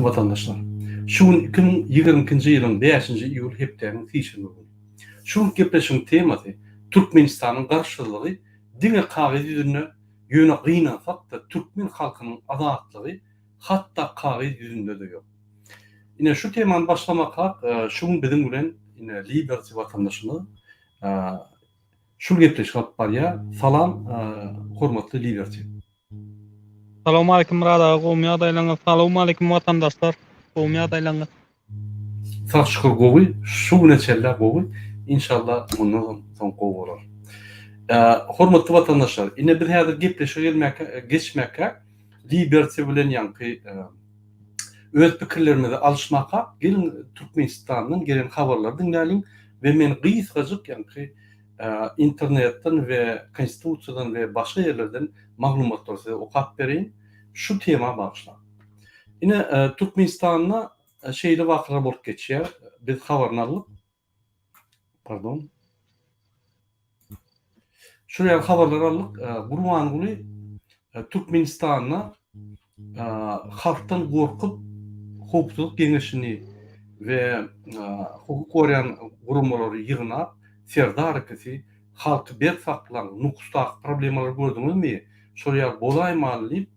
Hormatly watandaşlar! Şu gün 2022-nji ýylyň bäşinji iýul hepdäniň sişenbe güni. Şu günki gepleşigiň temasy Türkmenistanyň garaşsyzlygy diňe kagyz ýüzünde, ýöne gynansak-da türkmen halkynyň azatlygy hatda kagyz ýüzünde-de ýok. Ine şu temany başlamakak şu gün biziň bilen ine Liberty watandaşymyz şul gepleşigi alyp barýar. Salam hormatly Liberty. Salowmaleýkim Myrat aga gowmy ýagdaýlaryňyz Salowmaleýkim watandaşlar gowmy ýagdaýlaryňyz. Sag şükür gowy şu güne çenlä gowy inşallah mundan soň gowy bolar. Hormatly watandaşlar ine biz häzir gepleşige gelmäkä geçmäkäk Liberty bilen ýaňky öz pikirlerimizi alyşmakak geliň Türkmenistandan gelen habarlary diňläliň we men gysgajyk ýaňky internetden we konstitusiýadan we başga ýerlerden maglumatlary size okap bereýin şu tema bagyşlap. Ine Türkmenistanda şeýle wakalar bolup geçýär. Biz habaryny aldyk. Pardon. Şular ýaly habarlar aldyk. Gurbanguly Türkmenistanda halkdan gorkup howpsuzlyk geňeşini we hukuk goraýan guramalary ýygnap Serdar ikisi halky berk saklaň, Nukusdaky problemalary gördüňizmi, şol ýaly bolaýmaly diýip,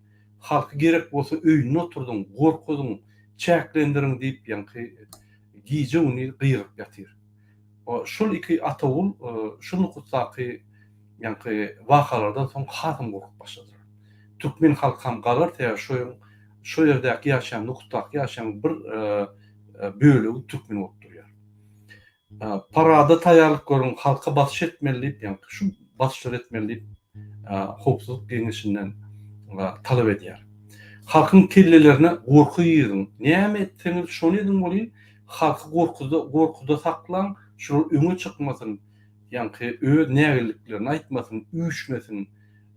halky gerek bolsa öýünde oturdyň, gorkuzyň, çäklendiriň diýip ýaňky gije-gündiz gygyryp ýatyr. Şol iki ata-ogul şu Nukusdaky ýaňky wakalardan soň hasam gorkup başladylar. Türkmen halkam galar sebäbi şo şo ýerdäki ýaşaýan Nukusdaky ýaşaýan bir bölegi türkmen bolup durýar. Parada taýýarlyk görüň, halka basyş etmeli diýip, ýaňky şu basyşlary etmeli diýip howpsuzlyk geňeşinden talap edýär. Halkyň kellelerine gorky giriziň. Näme etseňiz şony ediň welin, halky gorkuda gorkuda saklaň, şular öňe çykmasyn, ýaňky öz nägileliklerini aýtmasyn, üýşmesin,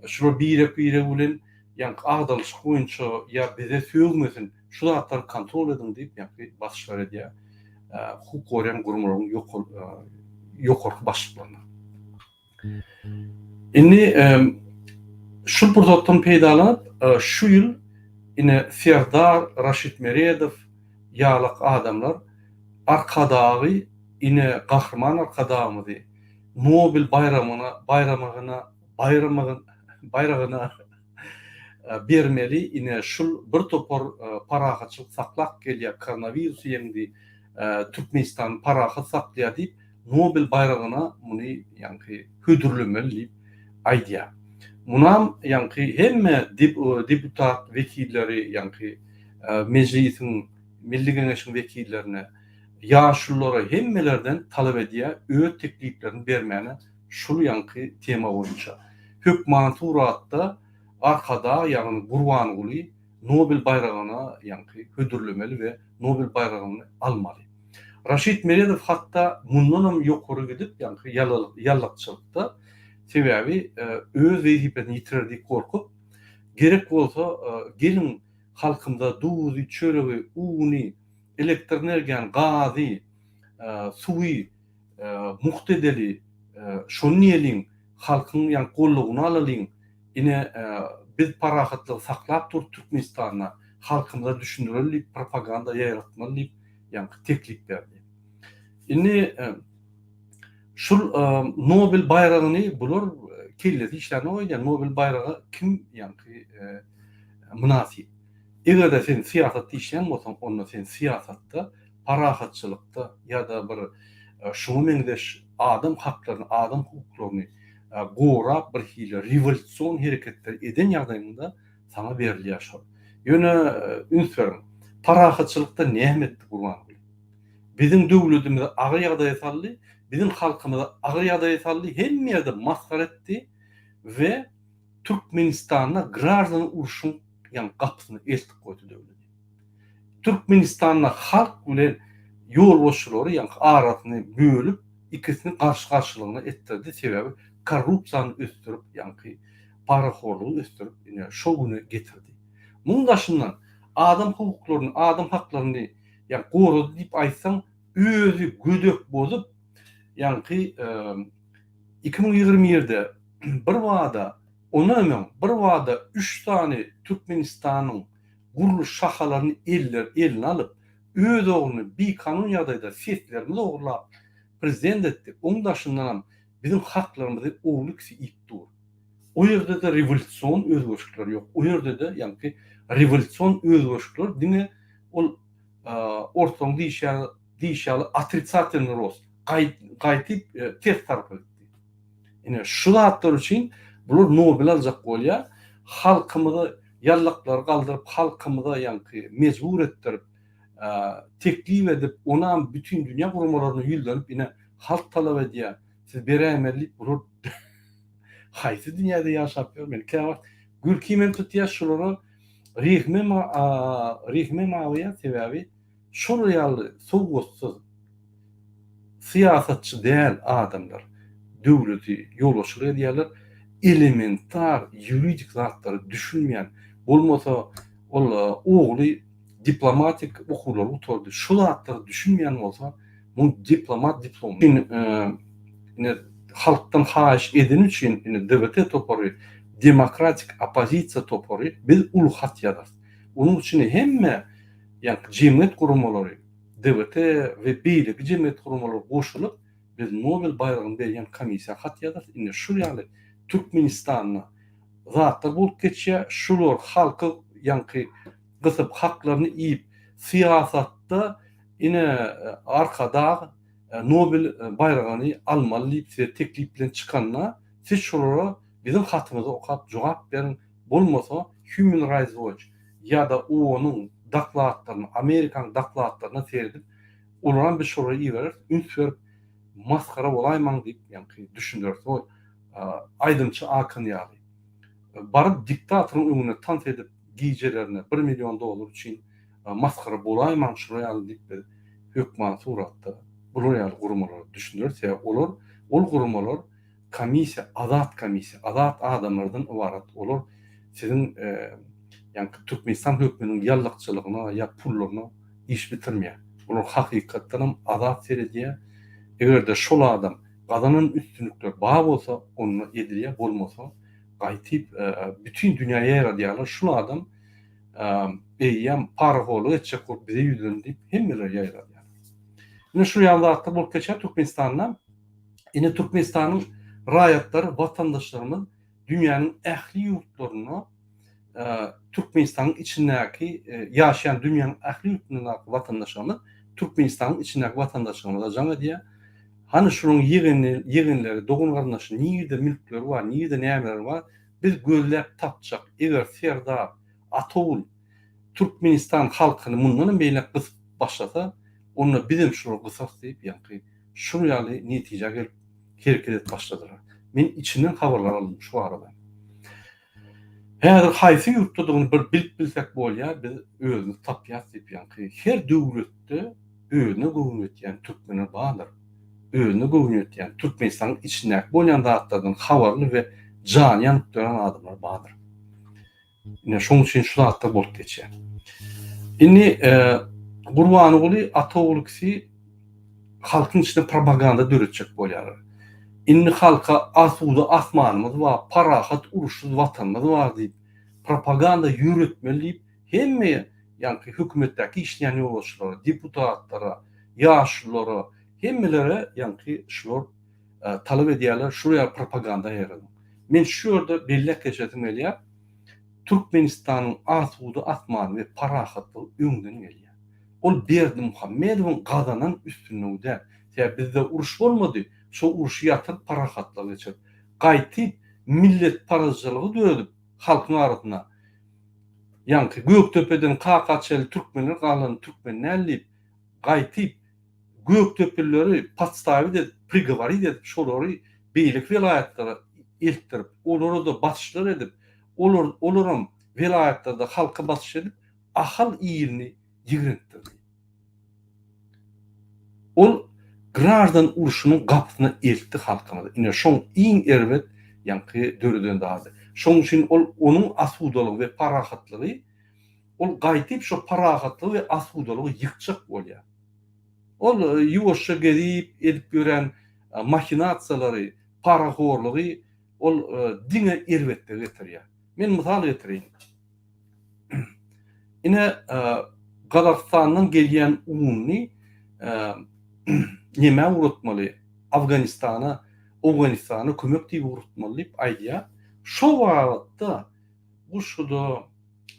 şular birek-biregi bilen ýaňky agdalyşyk boýunça ýa bize sögmesin, şu zatlary kontrol ediň diýip ýaňky basyşlar edýär hukuk goraýan guramalaryň ýokarky başlyklaryna. Indi şu pursatdan peýdalanyp şu ýyl ine Serdar Raşid Meredow ýalak adamlar Arkadagy ine Gahryman Arkadagymyzy Nobel baýramyna baýramygyna baýramygyna baýragyna bermeli ine şul bir topar parahatçylyk saklap gelýär koronawirusy ýeňdi Türkmenistany parahat saklaýar diýip Nobel baýragyna muny ýaňky hödürlemeli diýip aýdýar. Munam ýaňky hemme deputat wekilleri ýaňky Mejlisiň Milli Geňeşiň wekillerine ýaşululara hemmelerden talap edýär öz tekliplerini bermäne şul ýaňky tema boýunça. Hökmany suratda Arkadag ýagny Gurbanguly Nobel baýragyna ýaňky hödürlemeli we Nobel baýragyny almaly. Raşid Meredow hatda mundanam ýokary gidip ýaňky ýallakçylykda sebäbi öz wezipesini ýitirer diýip gorkup gerek bolsa geliň halkymyza duzy, çöregi, uny, elektrenergiýany, gazy, suwy mugt edeli, şony diýeliň, halkyň ýaňky goldawyny alalyň, ine biz parahatlygy saklap durus Türkmenistanda, halkymyza düşündireli diýip propaganda ýaýratmaly diýip ýaňky teklip berdi. Indi şul Nobel baýragyny bular kellesi işlänok öýdýän, Nobel baýraga kim ýaňky mynasyp. Eger-de sen syýasatda işleýän bolsaň, onda sen syýasatda parahatçylykda ýa-da bir şuňa meňzeş adam haklaryny, adam hukuklaryny gorap bir hili rewolýusion hereketler eden ýagdaýyňda saňa berilýär şol. Ýöne üns beriň, parahatçylykda näme etdi Gurbanguly? Biziň döwletimizi agyr ýagdaýa saldy, biziň halkymyzy agyr ýagdaýa saldy, hemme ýerde masgara etdi we Türkmenistanda graždan urşuň ýaňy gapysyna eltip goýdy döwleti. Türkmenistanda halk bilen ýolbaşçylary ýaňky arasyny bölüp ikisini garşy garşylygyna etdirdi sebäbi korrupsiýany ösdürip ýaňky parahorlugy ösdürip ine şo güne getirdi. Muň daşyndan adam hukuklaryny adam haklaryny ýaňky gorady diýip aýtsaň özi gödek bozup ýaňky 2021-de bir bada ondan hem öň bir bada üç sany Türkmenistanyň. gurluş şahalaryny eller eline alyp, öz ogluny bikanun ýagdaýda seslerimizi ogurlap prezident etdi, oň daşyndanam biziň haklarymyzy ogly ikisi iýip dur. O ýerde-de rewolýusion özgerişlikler ýok. O ýerde-de ýaňky rewolýusion özgerişlikler diňe ol orslaryň diýşi ýaly diýşi ýaly otricatelnyý rost, gaýtyp ters tarapa gitdi. Ine şu zatlar üçin bular Nobel aljak bolýar. Halkymyzy ýallaklary galdyryp, halkymyza ýaňky mejbur etdirip, teklip edip, onam bütin dünýä guramalaryna ýüzlenip ine halk talap edýär, siz beräýmeli diýip bular haýsy dünýäde ýaşap ýör men käwagt gülkimem tutýar şulara rehimem rehimem agýar sebäbi Şol ýaly sowatsyz, syýasatçy däl adamlar döwleti ýolbaşçylyk edýärler, elementar ýuridik zatlara düşünmeýän, bolmasa ol ogly diplomatik okuwlary gutardy, şu zatlara düşünmeýän bolsa, muň diplomat diplomy ine halkdan haýyş edeni üçin ine DWT topary, demokratik oppozisiýa topary biz uly hat ýazarys. Onuň üçin hemme Ýaňky jemgyýet guramalary, DWT we beýleki jemgyýet guramalary goşulyp, biz Nobel baýragyny berýän komissiýa hat ýazarys, indi şul ýaly Türkmenistanda zatlar bolup geçýär, şular halky ýaňky gysyp, haklaryny iýip, syýasatda ine Arkadag Nobel baýragyny almaly diýip size teklip bilen çykanda, siz şolara biziň hatymyzy okap jogap beriň, bolmasa Human Rights Watch ýa-da OON-yň dokladlaryna, Amerikanyň dokladlaryna seredip, olaram biz şolara ibereris, üns berip, masgara bolaýmaň diýip, ýaňky düşündireris. Ol aýdymçy Akyn ýaly. Baryp diktatoryň öňünde tans edip, gijelerine bir million dollar üçin masgara bolaýmaň şular ýaly diýip biz hökman suratda bular ýaly guramalara düşündireris. Sebäbi olar, ol guramalar Komissiýa azat komissiýa, azat adamlardan ybarat, olar siziň ýaňky Türkmenistan höküminiň ýallakçylygyna ýa pullaryna iş bitirmeýär. Olar hakykatdanam azat seredýär. Eger-de şol adam gazanan üstünlikler bar bolsa, onda edilýär, bolmasa gaýtyp bütin dünýä ýaýradýarlar, şul adam eýýäm parahorlyk etjek bolup bize ýüzlendi diýip hemmeler ýaýradýarlar. Ine şu ýaly zatlar bolup geçýär Türkmenistanda. Ine Türkmenistanyň raýatlary, watandaşlarymyz dünýäniň ähli ýurtlarynda Türkmenistanyň içindäki ýaşaýan dünýäniň ähli ýurtlaryndaky watandaşlarymyz Türkmenistanyň içindäki watandaşlarymyza jaň edýär. Hany şularyň ýegeni, ýegenleri, dogan-garyndaşy nirde mülkleri bar, nirde nämeleri bar, biz gözläp tapjak. Eger Serdar Atogul Türkmenistan halkyny mundanam beýläk gysyp başlasa, onda bizem şulary gysarys diýip, ýaňky Şul ýaly netijä gelip hereket edip başladylar. Men içinden habarlar aldym şu barada. Häzir haýsy ýurtdadygyny bir bilip bilsek bolýar, biz özümiz tapýas diýip ýaňky her döwletde özüne göwni ýetýän türkmenler bardyr. Özüne göwni ýetýän Türkmenistanyň içindäki bolýan zatlardan habarly we jany ýanyp duran adamlar bardyr. Ine şoň üçin şu zatlar bolup geçýär. Indi Gurbanguly Ataoglukisi halkyň içinde propaganda döretjek bolýarlar. Indi halka asuda asmanymyz bar, parahat uruşsyz watanymyz bar diýip propaganda ýöretmeli diýip hemme ýaňky hökümetdäki işleýän ýolbaşçylara, deputatlara, ýaşululara hemmelere ýaňky şular talap edýärler, şular ýaly propaganda ýaýradyň. Men şu ýerde belläp geçesim gelýär, Türkmenistanyň asuda asmany we parahatlygy öňden gelýär. Ol Berdimuhamedowyň gazanan üstünligi däl. Sebäbi bizde uruş bolmady, şo urşy ýatyryp parahatlyga geçirip, gaýtyp milletparazçylygy döredip halkyň arasynda ýaňky Gökdepeden Kaka çenli türkmenler galany türkmen däl diýip, gaýtyp Gökdepelileri podstawit edip, prigoworit edip, şolary beýleki welaýatlara eltdirip, olara-da basyşlar edip, olar, olaram welaýatlarda halka basyş edip, Ahal ilini ýigrendirdi. Ol graždan urşunyň gapysyna eltdi halkymyzy. Ine, şoň iň erbet ýaňky döreden zady. Şoň üçin ol onuň asudalygy we parahatlygy Ol gaýdyp şo parahatlygy we asudalygy ýykjak bolýar. Ol ýuwaşja gezip edip ýören mahinasiýalary, parahorlugy ol diňe erbetlige getirýär. Men mysal getireýin. Ine Gazagystandan gelýän ununy nämä ugratmaly, Afganistana, Owganystana kömek diýip ugratmaly diýip aýdýar. Şo babatda Guşguda,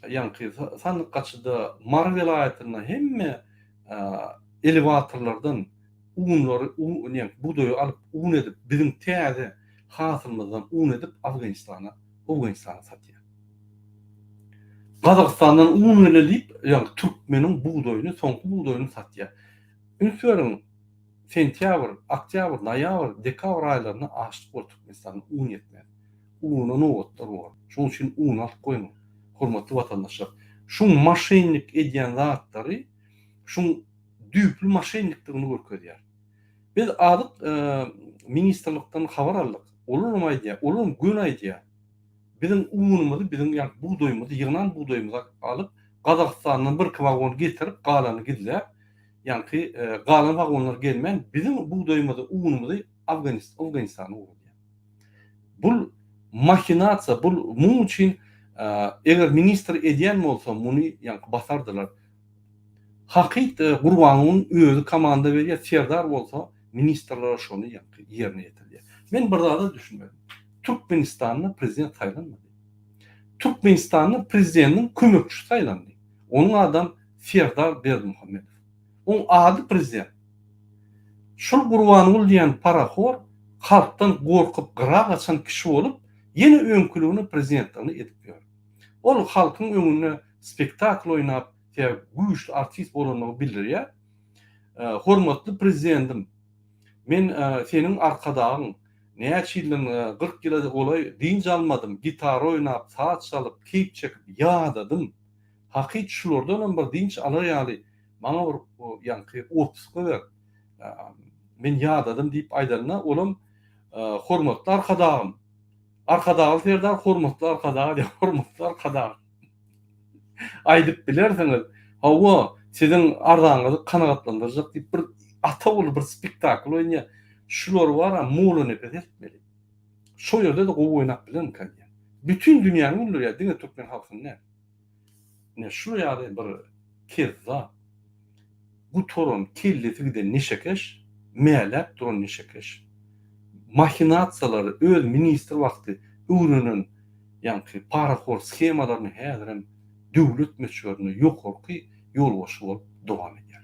ýaňky Sandykgaçyda, Mary welaýatynda hemme elewatorlardan unlary, bugdaýy alyp un edip, biziň täze hasylymyzdan un edip Afganistana, Owganystana satýar. Gazagystandan un gelýär diýip, ýagny türkmeniň bugdaýyny, soňky bugdaýyny satýar. Üns beriň, sentýabr, oktýabr, noýabr, dekabr aýlarynda açlyk bor Türkmenistanda, un ýetmez. Una nobatlar bor. Şonuň üçin un alyp goýuň, hormatly watandaşlar. Şuň moşennik edýän zatlary şuň düýpli moşennikdigini görkezýär. Biz azyk ministrlikden habar aldyk. Olaram aýdýar, olaram göni aýdýar. Biziň unumyzy, biziň ýa bugdaýymyzy, ýygnan bugdaýymyzy alyp, Gazagystandan birki wagon getirip, galanyny gizläp, ýaňky galan wagonlar gelmän, biziň bugdaýymyzy, unumyzy Owganystana ugradýar. Bul mahinasiýa, bul muň üçin eger ministr edýän bolsa, muny ýaňky basardylar. Hakyt Gurbangulyň özi komanda berýär, Serdar bolsa ministrlere şony ýaňky ýerine ýetirýär. Men bir zada düşünmedim. Türkmenistanda prezident saýlanmady. Türkmenistanda prezidentiň kömekçisi saýlandy. Onuň adam Serdar Berdimuhamedow. Oň ady prezident. Şol Gurbanguly diýen parahor halkdan gorkup gyra gaçan kişi bolup, ýene öňküligine prezidentligini edip ýör. Ol halkyň öňünde spektakl oýnap, sebäbi güýçli artist bolandygy bildirýär. Hormatly prezidentim, men seniň arkadagyň, näçe ýyldan, 40 ýyla golaý dynç almadym, gitara oýnap, saz çalyp, keýp çekip ýadadym. Hakyt şulardanam bir dynç alar ýaly maňa bir ýaňky otpuska ber. Men ýadadym diýip aýdanda, olam hormatly arkadagym, Arkadagly Serdar hormatly Arkadag diýip hormatly Arkadag aýdyp bilersiňiz. Hawa, siziň arzaňyzy kanagatlandyrjak diýip bir ata ogly bir spektakl oýnaýar. Şulary bar-a Mollanepes eltmeli. Şo ýerde-de gowy oýnap bilermikä diýýän. Bütin dünýäni güldürýär, diňe türkmen halkyny däl. Ine şular ýaly bir kezzap, gutaran, kellesi giden neşekeş, mäläp duran neşekeş, mahinasiýalary öz ministr wagty öwrenen ýaňky parahor shemalaryny häzirem döwlet möçberinde ýokarky ýolbaşçy bolup dowam edýär.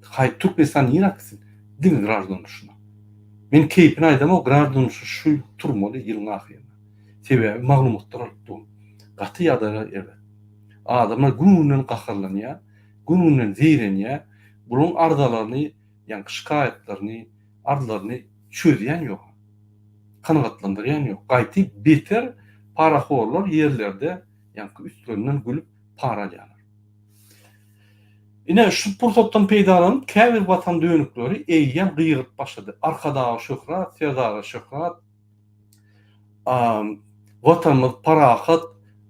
Haý Türkmenistan nirä gitsin? Diňe graždan urşuna. Men keýpini aýdamok graždan urşy şu ýyl turmaly ýylyň ahyrynda. Sebäbi maglumatlar alyp durun. Gaty ýagdaýlar erbet. Adamlar gün-günden gaharlanýar, gün-günden zeýrenýär. Bularyň arzalaryny, ýaňky şikaýatlaryny, arzlaryny çözýän ýok. Kanagatlandyrýan ýok. Gaýty beter parahorlar ýerlerde ýaňky üstlerinden gülüp para alýarlar. Ine, şu pursatdan peýdalanyp käbir watan dönükleri eýýäm gygyryp başlady. Arkadaga şöhrat, Serdara şöhrat! Watanymyz parahat,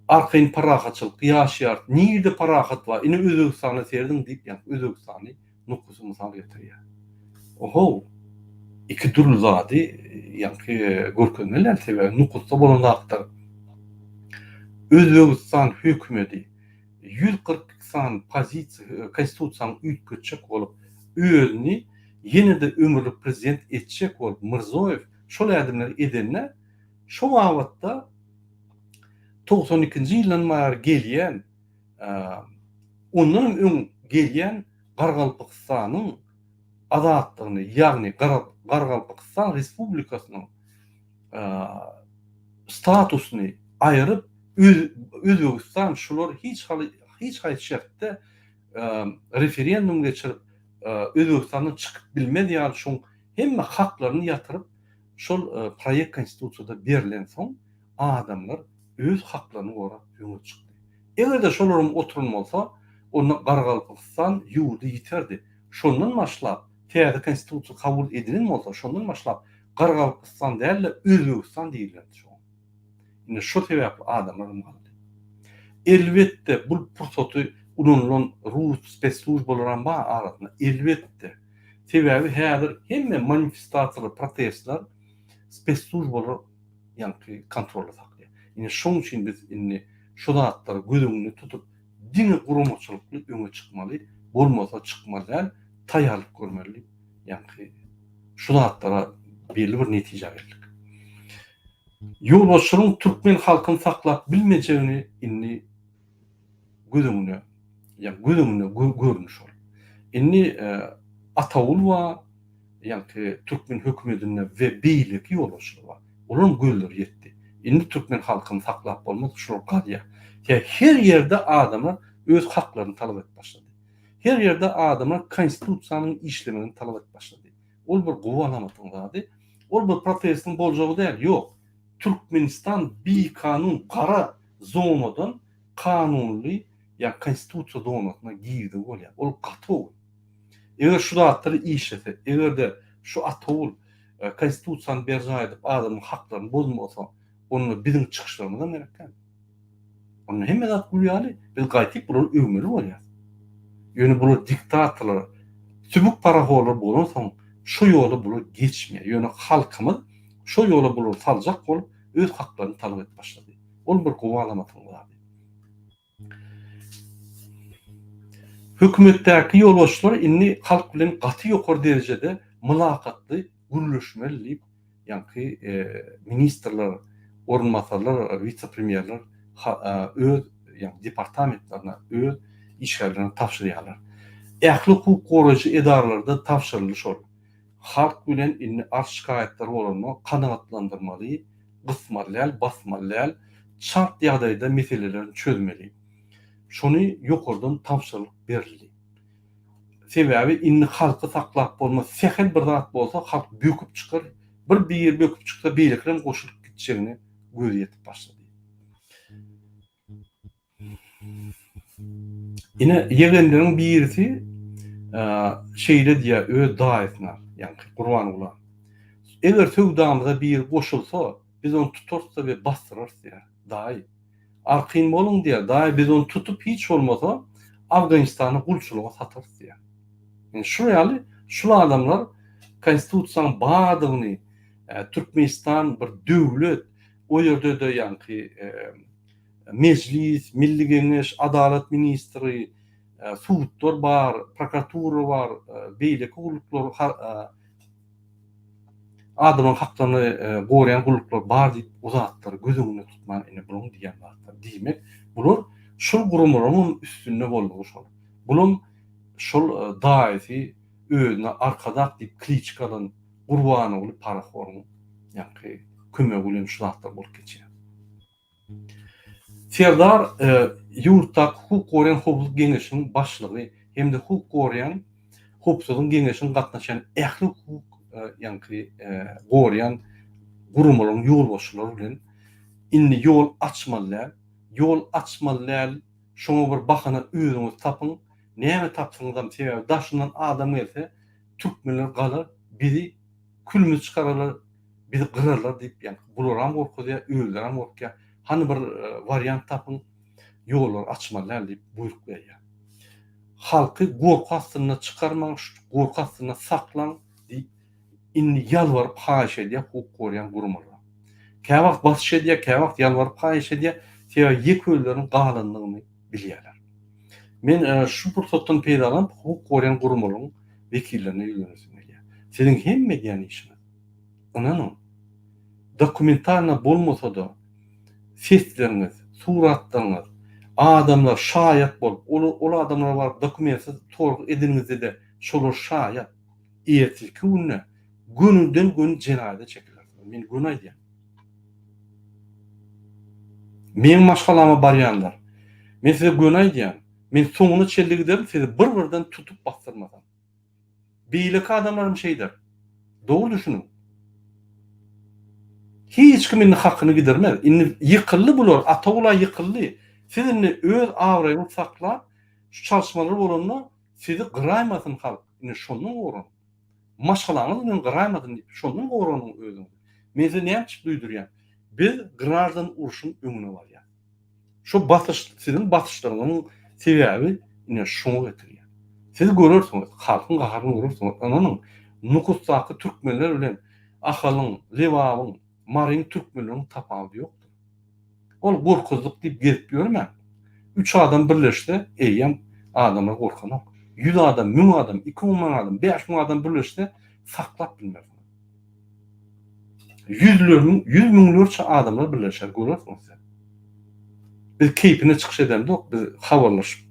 arkaýyn parahatçylykda ýaşaýarys. Nirde parahat bar? Ine Özbegistana serediň diýip, ýa Özbegistany nukusy mysal getirýär. Ohow, iki dürli zady ýaňky görkezmeli däl, sebäbi nukusda bolan zatlar. Özbegistan hökümeti 142 sany pozisiýa, konstitusiýany üýtgetjek bolup, özüni ýene-de ömürlik prezident etjek bolup, Mirzoýew şol ädimleri edende, şo babatda 92-nji ýyldan bäri gelýän, ondan hem öň gelýän Gargalpakystanyň azatlygyny, ýagny Gargalpakystan Respublikasynyň statusyny aýryp, Özbegistan şular hiç hiç haýsy şertde referendum geçirip, Özbegistandan çykyp bilmez ýaly şoň hemme haklaryny ýatyryp, şol proýekt konstitusiýada berlensoň adamlar öz haklaryny gorap öňe çykdy. Eger-de şolaram oturan bolsa, onda Garagalpagystan ýurdy ýiterdi. Şondan başlap, täze konstitusiýa kabul edilen bolsa, şondan başlap Garagalpagystan däl-de, Özbegistan diýilerdi şoňa. Ine şo sebäpli adamlaram galdy. Elbetde, bu pursaty ulanylan rus spesslujbalaram bar arasynda, elbetde. Sebäbi häzir hemme manifestasiýalar, protestler spesslujbalar ýaňky kontrolda saklaýar. Ine şoň üçin biz indi şu zatlary göz öňünde tutup, Diňe guramaçylykly öňe çykmaly, bolmasa çykmaly däl, taýýarlyk görmeli diýip, ýaňky şu zatlara belli bir netijä geldik. Ýolbaşçylaryň türkmen halkyny saklap bilmejegini indi göz öňüne, ýa göz öňünde göründi şol. Indi Atagul bar, ýaňky türkmen hökümetinde we beýleki ýolbaşçylar bar. Olaryň gözleri ýetdi. Indi türkmen halkyny saklap bolmaz, şular galýar. Tä her ýerde adamlar öz haklaryny talap edip başlady. Her ýerde adamlar konstitusiýanyň işlemegini talap edip başlady. Ol bir gowy alamatyň zady. Ol bir protestiň boljagy däl, ýok. Türkmenistan bikanun gara zonadan kanunly ýa konstitusiýa zonasyna girdigi bolýar. Ol gaty gowy. Eger şu zatlary işlese, eger-de şu Atagul konstitusiýany berjaý edip adamyň haklaryny bozmasa, onda biziň çykyşlarymyzam gerek däl. Onda hemme zat gül ýaly, biz gaýtyp bulary öwmeli bolýas. Ýöne bular diktatorlar, sübük parahorlar bolansoň şo ýola bular geçmeýär. Ýöne halkymyz şo ýola bulary saljak bolup öz haklaryny talap edip başlady. Ol bir gowy alamatyň zady. Hökümetdäki ýolbaşçylar indi halk bilen gaty ýokary derejede mylakatly gürleşmeli diýip, ýaňky ministrler, orunbasarlar, wise-premýerler öz ýagny departamentlerine, öz işgärlerine tabşyrýarlar. Ähli hukuk goraýjy edaralarda tabşyryldy şol. Halk bilen indi arz-şikaýatlar bolanda kanagatlandyrmaly, gysmaly däl, basmaly däl, çalt ýagdaýda meselelerini çözmeli. Şony ýokardan tabşyrylyk berildi. Sebäbi indi halky saklap bolmaz, sähel bir zat bolsa halk böküp çykar, bir biri böküp çyksa beýlekilerem goşulyp gitjegine gözi ýetip başlady. Ine, ýegenleriň birisi şeýle diýýär öz daýysyna, ýaňky Gurbangula. Eger söwdamyza biri goşulsa, biz ony tutarys-da we basdyrarys diýýär. Daýy, arkaýyn boluň diýýär, daýy biz ony tutup hiç bolmasa Afganistana gulçulyga satarys diýýär. Ine, şul ýaly şul adamlar konstitusiýanyň bardygyny, Türkmenistan bir döwlet, o ýerde-de ýaňky Mejlis, Milli Geňeş, Adalat ministri, sudlar bar, prokuratura bar, beýleki gulluklar, adamlaryň haklaryny goraýan gulluklar bar diýip, o zatlary göz öňünde tutman ine bularyň diýýän zatlary. Diýmek, bular şol guramalaryň üstünde boldugy şol. Bulam şol daýysy özüne Arkadag diýip kliçka alan Gurbanguly parahoryň ýaňky kömegi bilen şu zatlar bolup geçýär. Serdar ýurtdaky hukuk goraýan howpsuzlyk geňeşiniň başlygy hem-de hukuk goraýan howpsuzlygyň geňeşiniň gatnaşýan ähli hukuk ýaňky goraýan guramalaryň ýolbaşçylary bilen indi ýol açmaly däl, ýol açmaly däl, şoňa bir bahana özüňiz tapyň, näme tapsaňyzam sebäbi daşyndan adam gelse türkmenler galar bizi külümizi çykararlar, bizi gyrarlar diýip, ýagny bularam gorkuzýar, özlerem gorkýar. Hany bir wariant tapyň, ýollary açmaly däl diýip buýruk berýär. Halky gorky astynda çykarmaň, gorky astynda saklaň diýip, indi ýalbaryp haýyş edýär hukuk goraýan guramalara. Käwagt basyş edýär, käwagt ýalbaryp haýyş edýär, sebäbi ýeke özleriniň galandygyny bilýärler. Men şu pursatdan peýdalanyp hukuk goraýan guramalaryň wekillerine ýüzlenesim gelýär. Siziň hemme edýän işiňiz, ynanyň, dokumentalno bolmasa-da, sesleriňiz, suratlaryňyz, adamlar şaýat bolup, ol ol adamlara baryp dokumentsiz sorag edeniňizde-de şolar şaýat. Ertirki günde gönüden-göni jenaýata çekilersiňiz. Men göni aýdýan. Meň maşgalama barýanlar, men size göni aýdýan, men soňuna çenli giderin, sizi bir-birden tutup basdyrmasam. Beýleki adamlar hem şeýder. Dogry düşüniň. Hiç kim indi hakyny gidirmez. Indi ýykyldy bular, Atagula ýykyldy. Siz indi öz abraýyňyzy saklap, şu çalyşmalar bolanda sizi gyraýmasyn halk. Indi şondan goranyň. Maşgalaňyz bilen gyraýmasyn diýip, şondan goranyň özüňizi. Men size näme üçin duýdurýan? Biz graždan urşuň öňüne barýas. Şo basyş, siziň basyşlaryňyzyň sebäbi ine şoňa getirýär. Siz görersiňiz, halkyň gaharyny görersiňiz. Ynanyň, Nukusdaky türkmenler bilen Ahalyň, Lebabyň, Maryň türkmenleriniň tapawudy ýokdur. Ol gorkuzlyk diýip gezip ýörmäň. Üç adam birleşse, eýýäm adamlar gorkanok. Ýüz adam, müň adam, 2000 adam, 5000 adam birleşse, saklap bilmersiňiz. Ýüzler, ýüz müňlerçe adamlar birleşer, görersiňiz siz. Biz keýpine çykyş edemzok, biz habarlaşyp,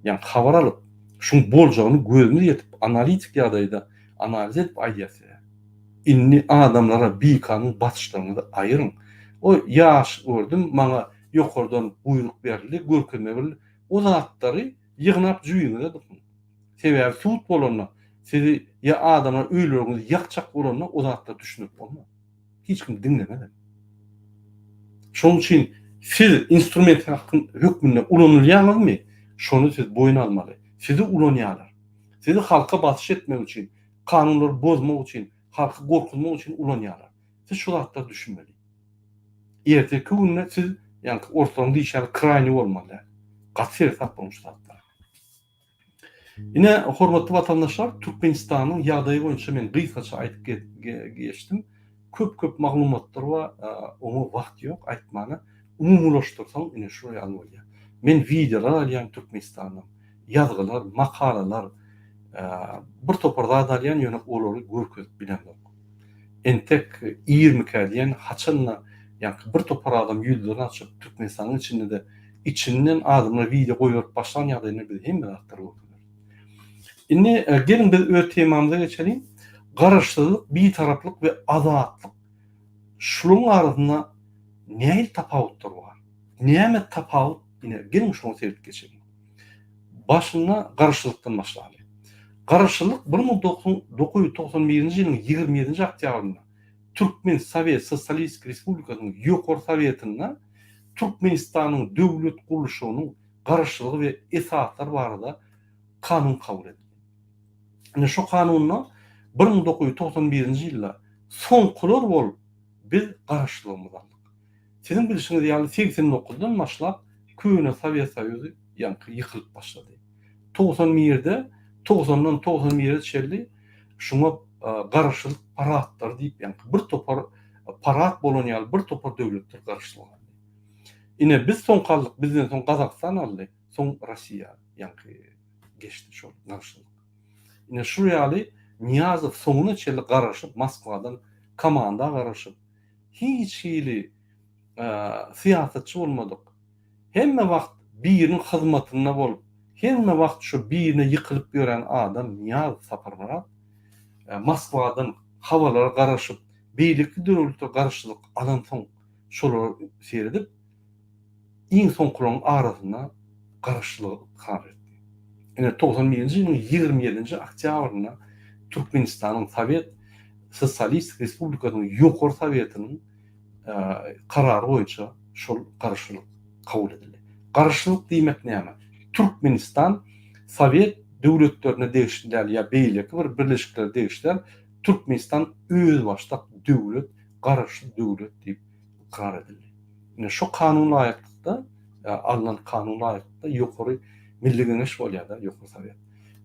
ýagny habar alyp, şuň boljagyny gözümiz ýetip, analitik ýagdaýda analiz edip aýdýas size. Indi adamlara bikanun basyşlaryňyzy aýyryň. O ýaş gördüm, maňa ýokardan buýruk berildi, görkezme berildi. O zatlary ýygnap jübiňize dykyň. Sebäbi sud bolanda, sizi ýa adamlar öýleriňizi ýakjak bolanda o zatlary düşündirip bolmaz. Hiç kim diňlemez hem. Şonuň üçin siz instrument hökmünde ulanylýaňyzmy, şony siz boýun almaly. Sizi ulanýarlar. Sizi halka basyş etmek üçin, kanunlary bozmak üçin, halky gorkuzmak üçin ulanýarlar. Siz şu zatlara düşünmeli. Erteki günde siz, ýaňky orslaryň diýşi ýaly kraýny bolmaly däl. Gaty seresap boluň şu zatlara. Ine, hormatly watandaşlar, Türkmenistanyň ýagdaýy boýunça men gysgaça aýdyp geçdim. Köp-köp maglumatlar bar, oňa wagt ýok aýtmana. Umumylaşdyrsaň, ine şular ýaly bolýar. Men wideolar alýan Türkmenistandan, ýazgylar, makalalar, bir topar zat alýan, ýöne olary görkezip bilemok. Entek irmikä diýen, haçan-da ýaňky bir topar adam ýüzlerini açyp, Türkmenistanyň içinde-de içinden adamlar wideo goýberyp başlan ýagdaýynda biz hemme zatlary görkezeris. Indi geliň biz öz temamyza geçeliň. Garaşsyzlyk, bitaraplyk we azatlyk şularyň arasynda nähili tapawutlar bar? Näme tapawut? Ine geliň şoňa seredip geçeliň. Başynda garaşsyzlykdan başlaly. Garaşsyzlyk 1991-nji ýylyň 27-nji oktýabrynda Türkmen Sowet Sosialistik Respublikasynyň Ýokary Sowetinde Türkmenistanyň döwlet gurluşygynyň garaşsyzlygy we esaslary barada kanun kabul edildi. Ine şu kanunda 1991-nji ýylda soňkular bolup biz garaşsyzlygymyzy aldyk. Siziň bilşiňiz ýaly 89-dan başlap köne Sowet Soýuzy ýaňky ýykylyp başlady. 91-de, togsandan 91-e çenli şuňa garaşsyzlyk paratlary diýip ýaňky bir topar parat bolan ýaly bir topar döwletler garaşsyzlyk aldy. Ine biz soňky aldyk, bizden soň Gazagystan aldy, soň Rossiýa ýaňky geçdi şol garaşsyzlyk. Ine şu ýaly Nyýazow soňuna çenli garaşyp Moskwadan komanda garaşyp hiç hili syýasatçy bolmadyk, hemme wagt biriniň hyzmatynda bolup, hemme wagt şu birine ýykylyp ýören adam Nyýazow Saparmyrat Moskwadan habarlara garaşyp, beýleki döwletler garaşsyzlyk alansoň şolara seredip, iň soňkularyň arasynda garaşsyzlygy ykrar etdi. Ine, 91-nji ýylyň 27-nji oktýabrynda Türkmenistanyň Sowet Sosialistik Respublikasynyň Ýokary Sowetiniň karary boýunça şol garaşsyzlyk kabul edildi. Garaşsyzlyk diýmek näme? Türkmenistan Sowet döwletlerine degişli däl ýa beýleki bir birleşiklere degişli däl, Türkmenistan özbaşdak döwlet, garaşsyz döwlet diýip ykrar edildi. Ine şu kanun laýyklykda, alnan kanun laýyklykda Ýokary Milli Geňeş bolýar-da, Ýokary Sowet.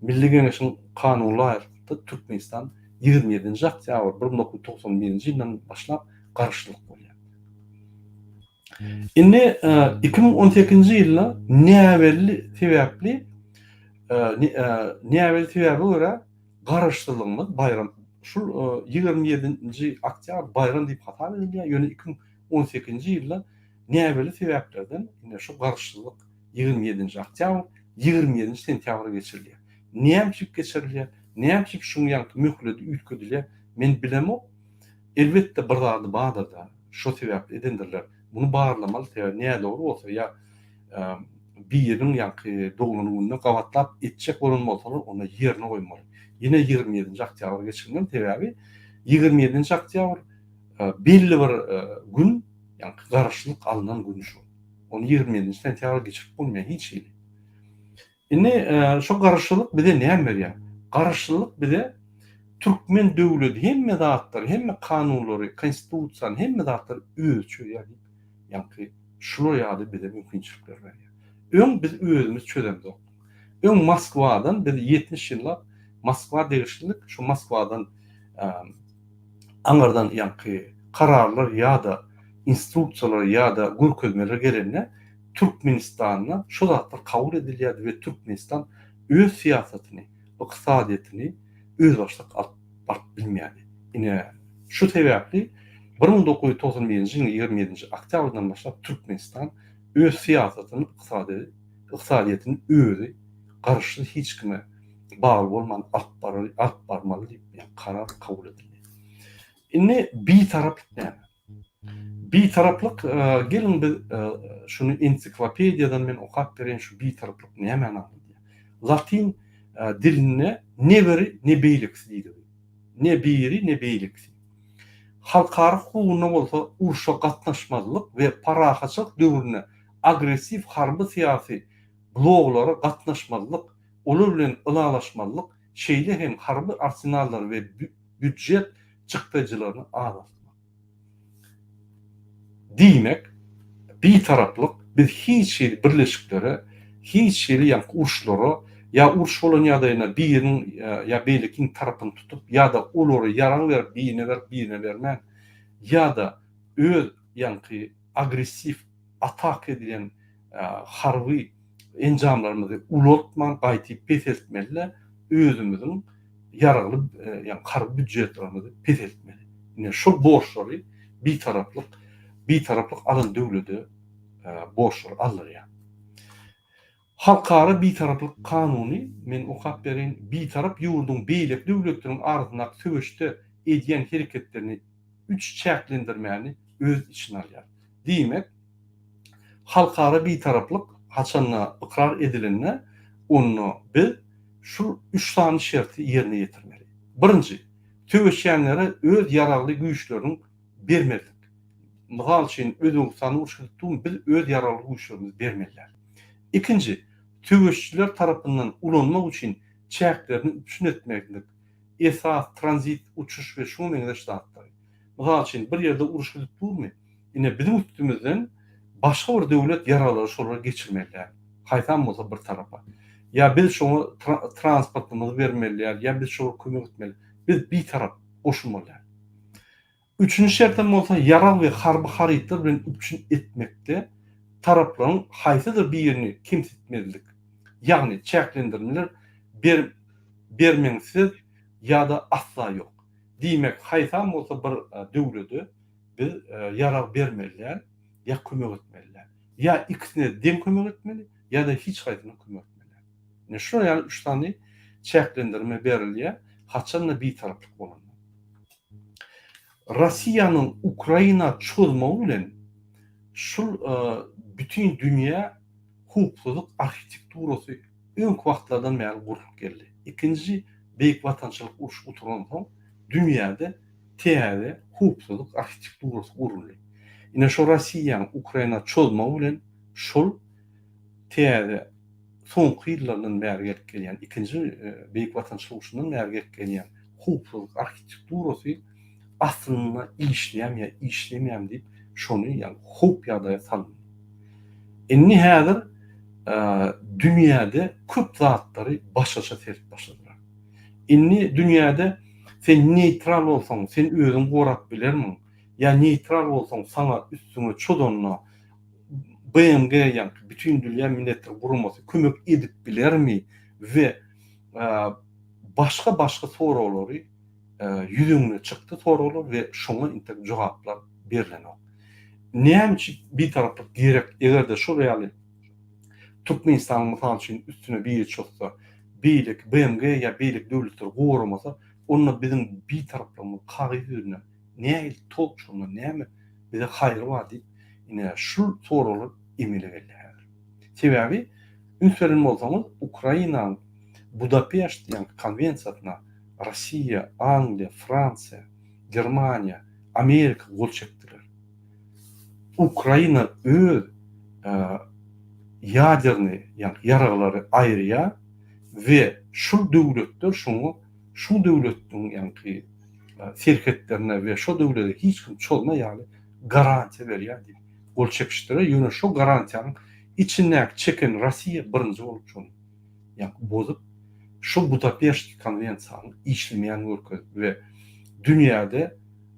Milli Geňeşiň kanuny laýyklykda Türkmenistan 27-nji oktýabr 1991-nji ýyldan başlap garaşsyzlyk bolýar. Indi 2018-nji ýylda näbelli sebäpli näbelli sebäbe görä garaşsyzlygymyz baýram şul 27-nji oktýabr baýram diýip hasap edilýär, ýöne 2018-nji ýylda näbelli sebäplerden ine şu garaşsyzlyk 27-nji oktýabr 27-nji sentýabra geçirilýär. Näme üçin geçirilýär? Näme üçin şuň ýaňky möhleti üýtgedilýär? Men bilemok. Elbetde bir zady bardyr-da, şo sebäpli edendirler. Muny barlamaly, sebäbi nädogry bolsa ýa biriniň ýaňky doglan gününe gabatlap etjek bolan bolsalar, onda ýerine goýmaly. Ýene 27-nji oktýabra geçirmeli, sebäbi 27-nji oktýabr belli bir gün, ýaňky garaşsyzlyk alnan gün şol. Ony 27-nji sentýabra geçirip bolmaýar hiç hili. Indi şo garaşsyzlyk bize näme berýär? Garaşsyzlyk bize türkmen döwleti hemme zatlary, hemme kanunlary, konstitusiýany, hemme zatlary özi çözýär diýip, ýaňky şular ýaly bize mümkinçilikler berýär. Öň biz özümiz çözemzok. Öň Moskwadan biz 70 ýyllap Moskwa degişlilik, şu Moskwadan aňyrdan ýaňky kararlar ýa-da instruksiýalar ýa-da görkezmeler gelende. Türkmenistanda şo zatlar kabul edilýärdi we Türkmenistan öz syýasatyny, ykdysadyýetini özbaşdak alyp baryp bilmeýärdi. Ine, şu sebäpli 1991-nji ýylyň 27-nji oktýabryndan başlap Türkmenistan öz syýasatyny, ykdysady ykdysadyýetini özi garaşsyz hiç kime bagly bolman alyp barar alyp barmaly diýip ýa karar kabul edildi. Indi bitaraplyk näme? Bitaraplyk geliň biz şuny ensiklopediýadan men okap bereýin şu bitaraplyk nämäni aňladýar. Latyn dilinde ne biri ne beýlekisi diýdigi. Ne biri ne beýlekisi. Halkara hukugynda bolsa urşa gatnaşmazlyk we parahatçylyk döwründe agressiw harby-syýasy bloglara gatnaşmazlyk, olar bilen ylalaşmazlyk, şeýle hem harby arsenallary we býudjet çykdajylaryny azaltmak. Diýmek, bitaraplyk biz hiç hili birleşiklere, hiç hili ýaňky uruşlara ýa uruş bolan ýagdaýynda biriniň ýa beýlekiniň tarapyny tutup ýa-da olary ýarag berip birine berip birine bermän ýa-da öz ýaňky agressiw ataka edilen harby enjamlarymyzy ulaltman gaýtyp peseltmeli-de özümiziň ýaragly ýagny harby býudjetlerimizi peseltmeli. Ine şol borçlary bitaraplyk bitaraplyk alan döwlede borçlary aldyrýar. Halkara bitaraplyk kanuny men okap bereýin bitarap ýurduň beýleki döwletleriň arasyndaky söweşde edýän hereketlerini üç çäklendirmäni öz içine alýar. Diýmek, halkara bitaraplyk haçanda ykrar edilende, onda biz şu üç sany şerti ýerine ýetirmeli. Birinji, söweşýänlere öz ýaragly güýçleriniň bermezlik. Mysal üçin, Özbegistanda uruş gidip durmy, biz öz ýaragly güýçlerimizi bermeli däl. Ikinji, söweşijiler tarapyndan ulanmak üçin çäklerini üpjün etmeklik, esas, tranzit, uçuş we şuňa meňzeş zatlary. Mysal üçin, bir ýerde uruş gidip durmy, ine biziň üstümizden başga bir döwlet ýaraglary şolara geçirmeli däl. Haýsam bolsa bir tarapa. Ýa biz şoňa transportymyzy bermeli däl, ýa biz şolara kömek etmeli. Biz bitarap goşulmaly däl. Üçünji şertem bolsa ýarag we harby harytlar bilen üpjün etmekde taraplaryň haýsydyr birini kemsitmezlik, ýagny çäklendirmeler ber bermeňsiz ýa-da asla ýok. Diýmek, haýsam bolsa bir döwlede biz ýarag bermeli däl, ýa kömek etmeli däl. Ýa ikisine deň kömek etmeli, ýa-da hiç haýsyna kömek etmeli däl. Ine şular ýaly üç sany çäklendirme berilýär, haçan-da bitaraplyk bolanda. Russiýanyň Ukraina çozmagy bilen şul bütin dünýä howpsuzlyk arhitekturasy öňki wagtlardan bäri gurlup geldi. Ikinji Beýik Watançylyk urşy gutaransoň dünýäde täze howpsuzlyk arhitekturasy guruldy. Ine şo Rossiýanyň Ukraina çozmagy bilen şol täze soňky ýyllardan bäri gelip gelýän ikinji Beýik Watançylyk urşundan bäri gelip gelýän howpsuzlyk arhitekturasy aslynda işleýärmi ýa işlemeýärmi diýip şony ýagny howp ýagdaýa salyndy. Indi häzir dünýäde köp zatlary başgaça seredip başladylar. Indi dünýäde sen neýtral bolsaň sen özüňi gorap bilermiň ýa neýtral bolsaň saňa üstüňe çozanda BMG ýagny Bütindünýä Milletler Guramasy kömek edip bilermi we başga başga soraglary ýüz öňüne çykdy soraglar we şoňa intek jogaplar berlenok. Näme üçin bitaraplyk gerek eger-de şol ýaly Türkmenistanyň mysal üçin üstüne biri çozsa, beýleki BMG ýa beýleki döwletler goramasa, onda biziň bitaraplygymyz kagyz ýüzünde nähili tolk şonda näme bize haýry bar diýip ine şul soraglar emele geldi häzir. Sebäbi üns beren bolsaňyz Ukrainanyň Budapeşt diýen konwensiýasyna Rossiýa, Angliýa, Fransiýa, Germaniýa, Amerika gol çekdiler. Ukraina öz ýaderny ýagny ýaraglary aýyrýar we şul döwletler şoňa şu döwletniň ýagny serhetlerine we şo döwlete hiç kim çozma ýaly garantiýa berýär diýip gol çekişdiler. Ýöne şo garantiýanyň içindäki çeken Rossiýa birinji bolup şony ýagny bozup şo Budapeşt konwensiýanyň işlemeýänini görkezip we dünýäde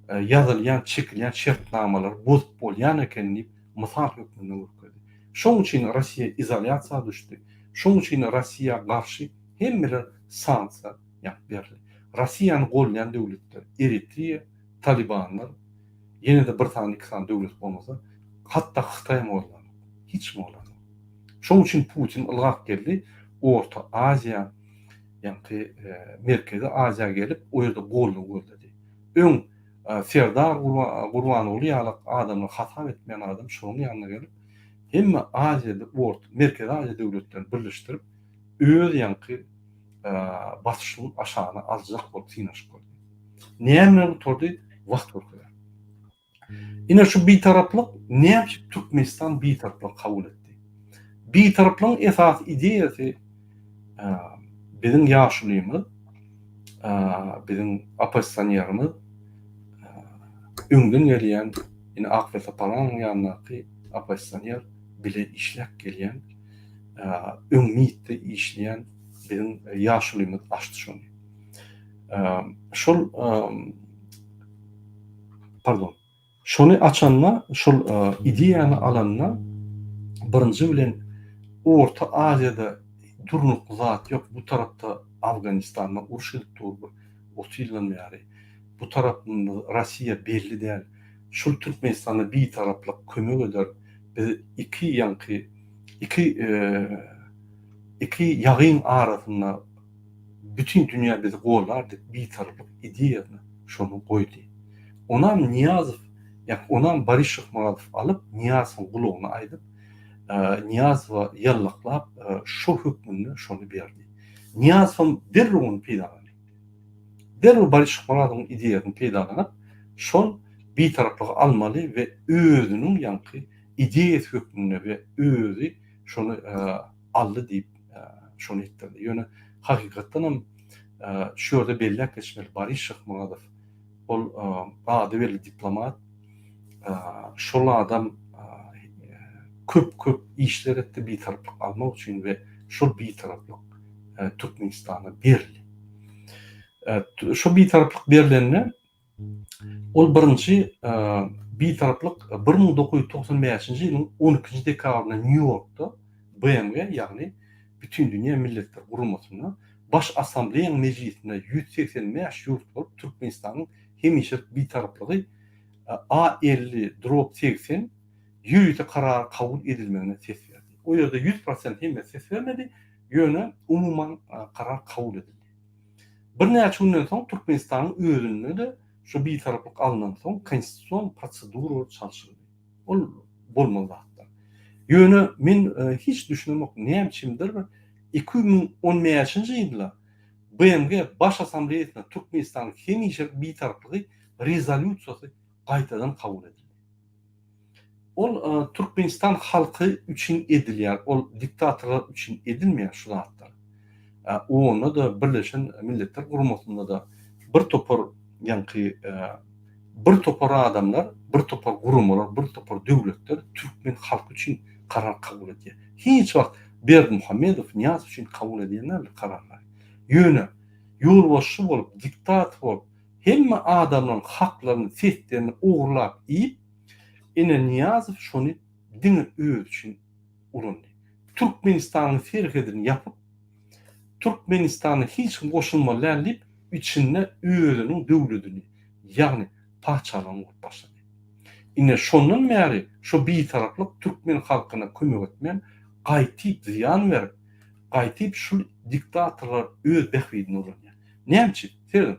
ýazylýan çekilýän şertnamalary bozup bolýan eken diýip mysal hökmünde görkezdi. Şoň üçin Rossiýa izolýasiýa düşdi. Şoň üçin Rossiýa garşy hemmeler sanksiýa ýazyp berdi. Rossiýany goldaýan döwletler, Eritriýa, Talibanlar, ýene-de bir sany, iki sany döwlet bolmasa, hatda Hytaýam goldanok. Hiç kim goldanok. Şoň üçin Putin ylgap geldi, Orta Aziýa, ýaňky Merkezi Aziýa gelip, o ýerde goldaw gözledi. Öň Serdar Gurbanguly ýaly adamlar hasap etmeýän adam şonuň ýanyna gelip, hemme Aziýada, Orta, Merkezi Aziýa döwletlerini birleşdirip, öz ýaňky basyşynyň aşagyna aljak bolup synanyşyp gördi. Näme bilen gutardy? Wagt görkezer. Ine şu bitaraplyk näme üçin Türkmenistan bitaraplygy kabul etdi? Bitaraplygyň esasy ideýasy biziň ýaşulymyz, biziň oppozisionerimiz öňden gelýän ine Ak Wesaparanyň ýanyndaky oppozisioner bile işläp gelýän öň MİT-de işleýän biziň ýaşulymyz açdy şony. Şol pardon. Şony açanda, şol ideýany alanda birinji bilen Orta Aziýada durnukly zat ýok. Bu tarapda Afganistanda uruş gidip dur bir 30 ýyldan bäri. Bu tarapynda Rossiýa belli däl. Şul Türkmenistana bitaraplyk kömek eder. Biz iki ýaňky iki iki ýagyň arasynda bütin dünýä bizi goldar diýip bitaraplyk ideýasyny şony goýdy. Onam Nyýazow ýa onam Boris Şyhmyradow alyp Nyýazowyň gulagyna aýdyp Nyýazowa ýallaklap şo hökmünde şony berdi. Nyýazowam derrew ony peýdalandy. Derrew Boris Şyhmyradowyň ideýasyny peýdalanyp şol bitaraplygy almaly we özüniň ýaňky ideýasy hökmünde we özi şony aldy diýip şony etdirdi. Ýöne hakykatdan hem şu ýerde belläp geçmeli Boris Şyhmyradow ol ady belli diplomat. Şol adam köp köp işler etdi bitaraplyk almak üçin we şol bitaraplyk Türkmenistana berildi. Şo bitaraplyk berlende Ol birinji Bitaraplyk 1995-nji ýylyň 12-nji dekabrynda Nýu-Ýorkda BMG, ýagny Bütindünýä Milletler Guramasynda Baş Assambleýanyň mejlisinde 185 ýurt bolup Türkmenistanyň hemişelik Bitaraplygy A 50 drop 80 ýörite karary kabul edilmegine ses berdi. O ýerde 100 prosent hemmesi ses bermedi, ýöne umuman karar kabul edildi. Birnäçe günden soň Türkmenistanyň özünde-de şu bitaraplyk alnansoň konstitusion prosedura çalşyldy. Ol bolmaly zatlar. Ýöne men hiç düşünemok näme üçindir bir 2015-nji ýylda BMG Baş Assambleýasynda Türkmenistanyň hemişelik bitaraplygy rezolýusiýasy gaýtadan kabul edildi. Ol Türkmenistan halky üçin edilýär, ol diktatorlar üçin edilmeýär şu zatlar. Onda-da Birleşen Milletler Guramasynda-da bir topar ýaňky bir topar adamlar, bir topar guramalar, bir topar döwletler türkmen halky üçin karar kabul edýär. Hiç wagt Berdimuhamedow, Nyýazow üçin kabul edýän däldir kararlary. Ýöne ýolbaşçy bolup, diktator bolup, hemme adamlaryň haklaryny, seslerini ogurlap iýip, Ine Nyýazow şony diňe özi üçin ulandy. Türkmenistanyň serhedini ýapyp, Türkmenistana hiç kim goşulmaly däl diýip, içinde özüniň döwledini, ýagny patyşalygyny gurup başlady. Ine şondan bäri şo bitaraplyk türkmen halkyna kömek etmän, gaýtyp zyýan berip, gaýtyp şul diktatorlar öz bähbidine ulanýar. Näme üçin? Serediň.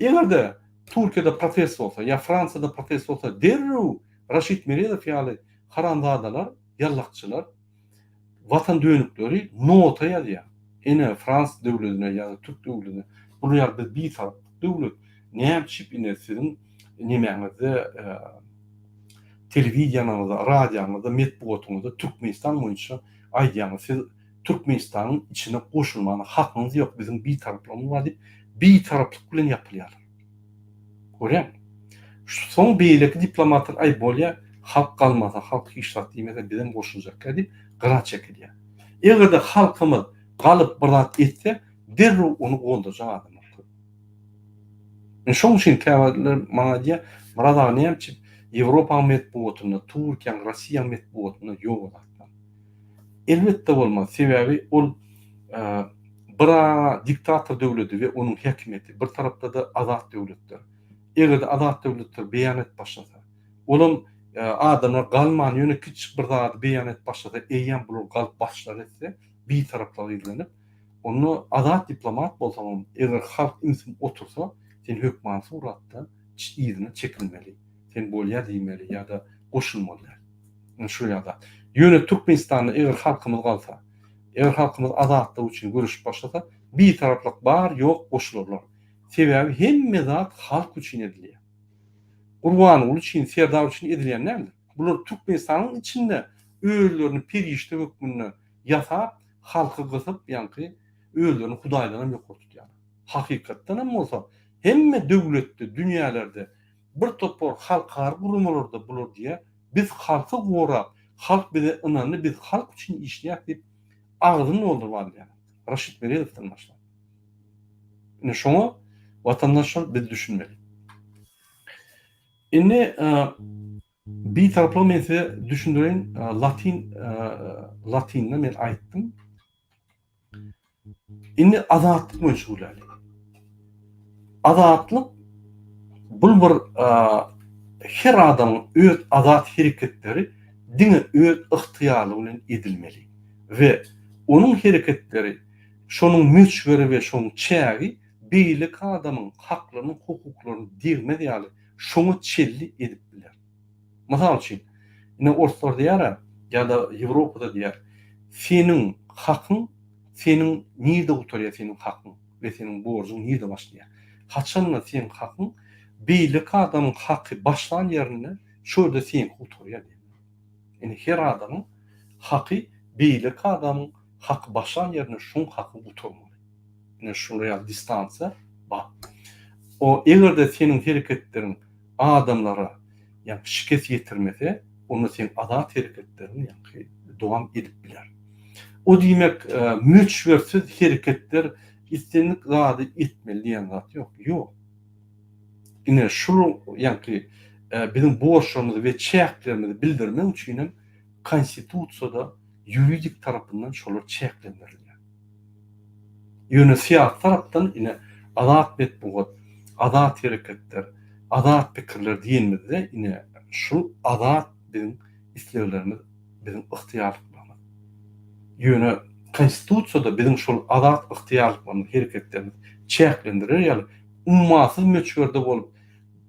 Eger-de Türkiýede protest bolsa ýa Fransiýada protest bolsa derrew Raşid Meredow ýaly haramzadalar, ýallakçylar, watan dönükleri nota ýazýar. Ine Frans döwledine ýa-da Türk döwledine bular ýaly biz bitarap döwlet näme üçin ine siziň nemäňizde telewideniýaňyzda, radioňyzda, metbugatyňyzda Türkmenistan boýunça aýdýaňyz siz Türkmenistanyň içine goşulmana hakyňyz ýok, biziň bitaraplygymyz bar diýip, bitaraplyk bilen ýapylýarlar. Görýäňmi? Soň beýleki diplomatlar, aý bolýa, halk galmasa, halk hiç zat diýmese, bizem goşuljakka diýip, gyra çekilýär. Eger-de halkymyz galyp bir zat etse, derrew ony goldajak adamlar köp. Men şoň üçin käbirler maňa diýýär, Myrat aga näme üçin Ýewropanyň metbugatynda, Türkiýäň, Rossiýanyň metbugatynda ýok o zatlar. Elbetde bolmaz. Sebäbi ol bir-a diktator döwleti we onuň häkimiýeti, bir tarapda-da azat döwletler. Eger-de azat döwletler beýan edip başlasa, olam adamlar galman ýöne kiçijik bir zady beýan edip başlasa, eýýäm bular galyp basyşlar etse, bitaraplyga ýüzlenip, onda azat diplomat bolsaňam, eger halk ümsüm otursa, sen hökmany suratda yzyna çekilmeli. Sen bolýar diýmeli ýa-da goşulmaly däl. Ine şu ýa zat. Ýöne Türkmenistanda eger halkymyz galsa, eger halkymyz azatlyk üçin göreşip başlasa, bitaraplyk bar, ýok goşularlar. Sebäbi hemme zat halk üçin edilýär. Gurbanguly üçin, Serdar üçin edilýän däldir. Bular Türkmenistanyň içinde özlerini perişde hökmünde ýasap, halky gysyp, ýaňky özlerini Hudaýdanam ýokary tutýarlar. Hakykatdan hem bolsa hemme döwletde, dünýälerde bir topar halkara guramalarda bular diýýär, biz halky gorap, halk bize ynandy, biz halk üçin işleýäris diýip agzyny dolduryp alýarlar. Raşid Meredowdan başlap. Indi şoňa watandaşlar biz düşünmeli. Indi Bitaraplygy men size düşündireýin, latyn latynda men aýtdym. Indi azatlyk boýunça gürläliň. Azatlyk bul bir her adamyň öz azat hereketleri diňe öz ygtyýarlygy bilen edilmeli we onuň hereketleri şonuň möçberi we şonuň çägi beýleki adamyň haklarynyň hukuklaryny degmez ýaly şoňa çelli edip biler. Mysal üçin, ine orslar diýýär-ä, ýa-da Ýewropada diýýär, seniň hakyň seniň nirde gutarýar seniň hakyň we seniň borjuň nirde başlaýar. Haçanda seň hakyň beýleki adamyň haky başlan ýerinde şo ýerde seňki gutarýar diýýär. Ine her adamyň haky beýleki adamyň haky başlan ýerinde şoň haky gutarmaly. Ine şular ýaly distansiýa bar. O eger-de seniň hereketleriň adamlara ýaňky şikes ýetirmese, onda seň azat hereketleriň ýaňky dowam edip biler. O diýmek möçbersiz hereketler islendik zady etmeli diýen zat ýok. Ýok. Ine şul ýaňky biziň borçlarymyzy we çäklerimizi bildirmek üçin hem konstitusiýada ýuridik tarapyndan şolar çäklendirilýär. Ýöne syýasy tarapdan ine azat metbugat, azat hereketler, azat pikirler diýenimizde ine şul azat biziň isleglerimiz, biziň ygtyýarlyklarymyz. Ýöne konstitusiýada biziň şol azat ygtyýarlyklarymyz, hereketlerimiz çäklendirer ýaly ummasyz möçberde bolup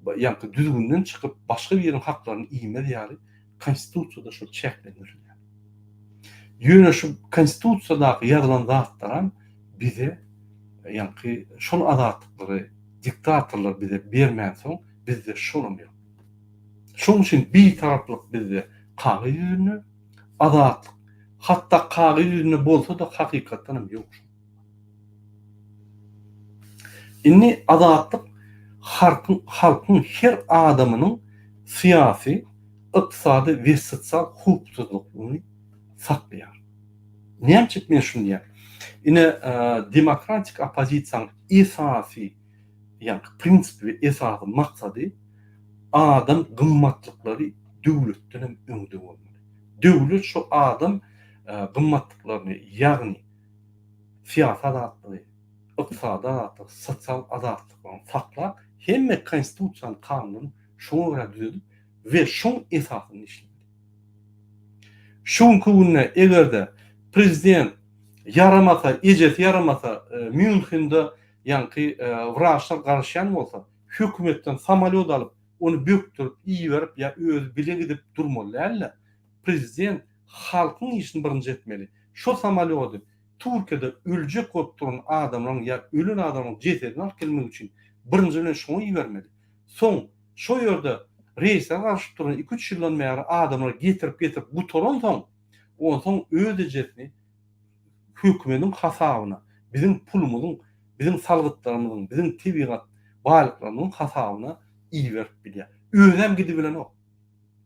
ýaňky düzgünden çykyp başga biriniň haklaryny iýmez ýaly Konstitusiýada şol çäklendirilýär. Ýöne şu Konstitusiýadaky ýazylan zatlaram bize ýaňky şol azatlyklary diktatorlar bize bermänsoň bizde şolam ýok. Şoň üçin bitaraplyk bizde kagyz ýüzünde, azatlyk hatda kagyz ýüzünde bolsa-da hakykatdanam ýok şol. Indi azatlyk halkyň halkyň her adamynyň syýasy, ykdysady we sosial howpsuzlygyny saklaýar. Näme üçin men şuny diýýän? Ine, demokratik oppozisiýanyň esasy, ýagny prinsipi we esasy maksady adam gymmatlyklary döwletden hem öňde bolmaly. Döwlet şol adam gymmatlyklaryny, ýagny syýasy azatlygy, ykdysady azatlygy, sosial azatlyklaryny saklap, hemme konstitusiýany, kanunyny şoňa görä düzedip we şoň esasynda işlemeli. Şu günki günde eger-de prezident ýaramasa, ejesi ýaramasa, Mýunhende ýaňky wraçlar garaşýan bolsa, hökümetden samolýot alyp, ony bökdürip, iberip ýa özi bile gidip durmaly däl-de, prezident halkyň işini birinji etmeli. Şo samolýody Türkiýede öljek bolup duran adamlaryň ýa ölen adamlaryň jesedini alyp gelmek üçin birinji bilen şoňa ibermeli. Soň şo ýerde reýse garaşyp duran iki-üç ýyldan bäri adamlary getirip-getirip gutaransoň, onsoň öz ejesini hökümediň hasabyna, biziň pulumyzyň, biziň salgytlarymyzyň, biziň tebigat baýlyklarymyzyň hasabyna iberip bilýär. Özem gidibilenok.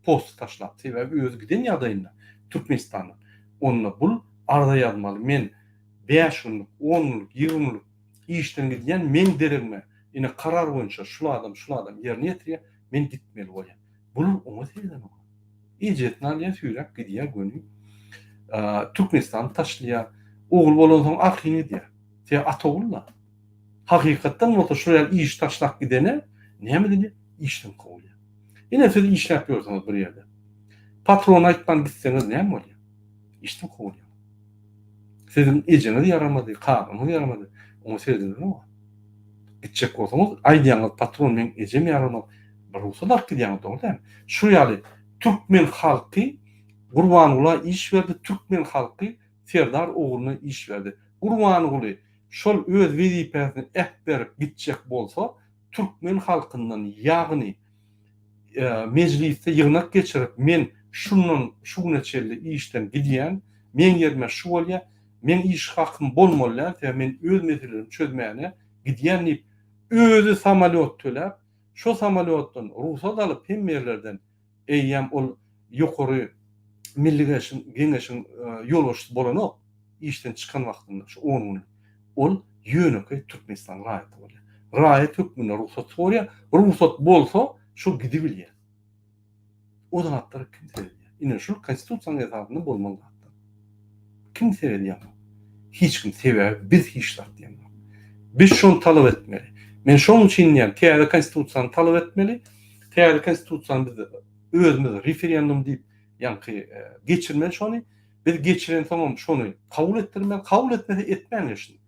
Posty taşlap. Sebäbi özi giden ýagdaýynda Türkmenistandan onda bul arza ýazmaly. Men bäş günlük, on günlük, 20 günlük işden gidýän, meň deregime ine karar boýunça şul adam, şul adam ýerine ýetirýär, men gitmeli bolýan. Bular oňa seredenok. Ejesini alýar, süýräp gidýär göni. Türkmenistany taşlaýar. Ogul bolansoň arkaýyn gidýär. Sebäbi ata ogul-da. Hakykatdan bolsa şol ýaly iş taşlap gidene näme edilýär? Işden kowulýar. Ine siz işläp ýörsüňiz bir ýerde. Patrona aýtman gitseňiz näme bolýar? Işden kowulýar. Siziň ejeňiz ýaramady, kakaňyz ýaramady. Oňa seredilenok. Gitjek bolsaňyz aýdýaňyz patron meň ejem ýaramaz. Bir rugsat alyp gidýäňiz dogry dälmi? Şu ýaly türkmen halky Gurbangula iş berdi, türkmen halky Serdar ogluna iş berdi. Gurbanguly şol öz wezipesini äht berip gitjek bolsa, türkmen halkyndan ýagny mejlisde ýygnak geçirip men şundan şu güne çenli işden gidýän, meň ýerime şu bolýar, meň iş hakym bolmaly däl, sebäbi men öz meselelerimi çözmäne gidýän diýip, özi samolýot töläp, şo samolýotdan rugsat alyp hemme ýerlerden Eýýäm ol ýokary Milli Geňeşiň ýolbaşçysy bolanok, işden çykan wagtynda, şu on günlük. Ol ýönekeý Türkmenistanyň raýaty bolýar. Raýat hökmünde rugsat soraýar, rugsat bolsa, şol gidibilýär. O zatlara kim seredýär? Ine, şul Konstitusiýanyň esasynda bolmaly zatlar. Kim seredýär muňa? Hiç kim, sebäbi biz hiç zat diýemok. Biz şony talap etmeli. Men şonuň üçin diýýän, täze Konstitusiýany talap etmeli. Täze Konstitusiýany biz özümiz referendum diýip, ýaňky geçirmeli şony. Biz geçirensoňam şony kabul etdirmeli. Kabul etmese etmän geçsin.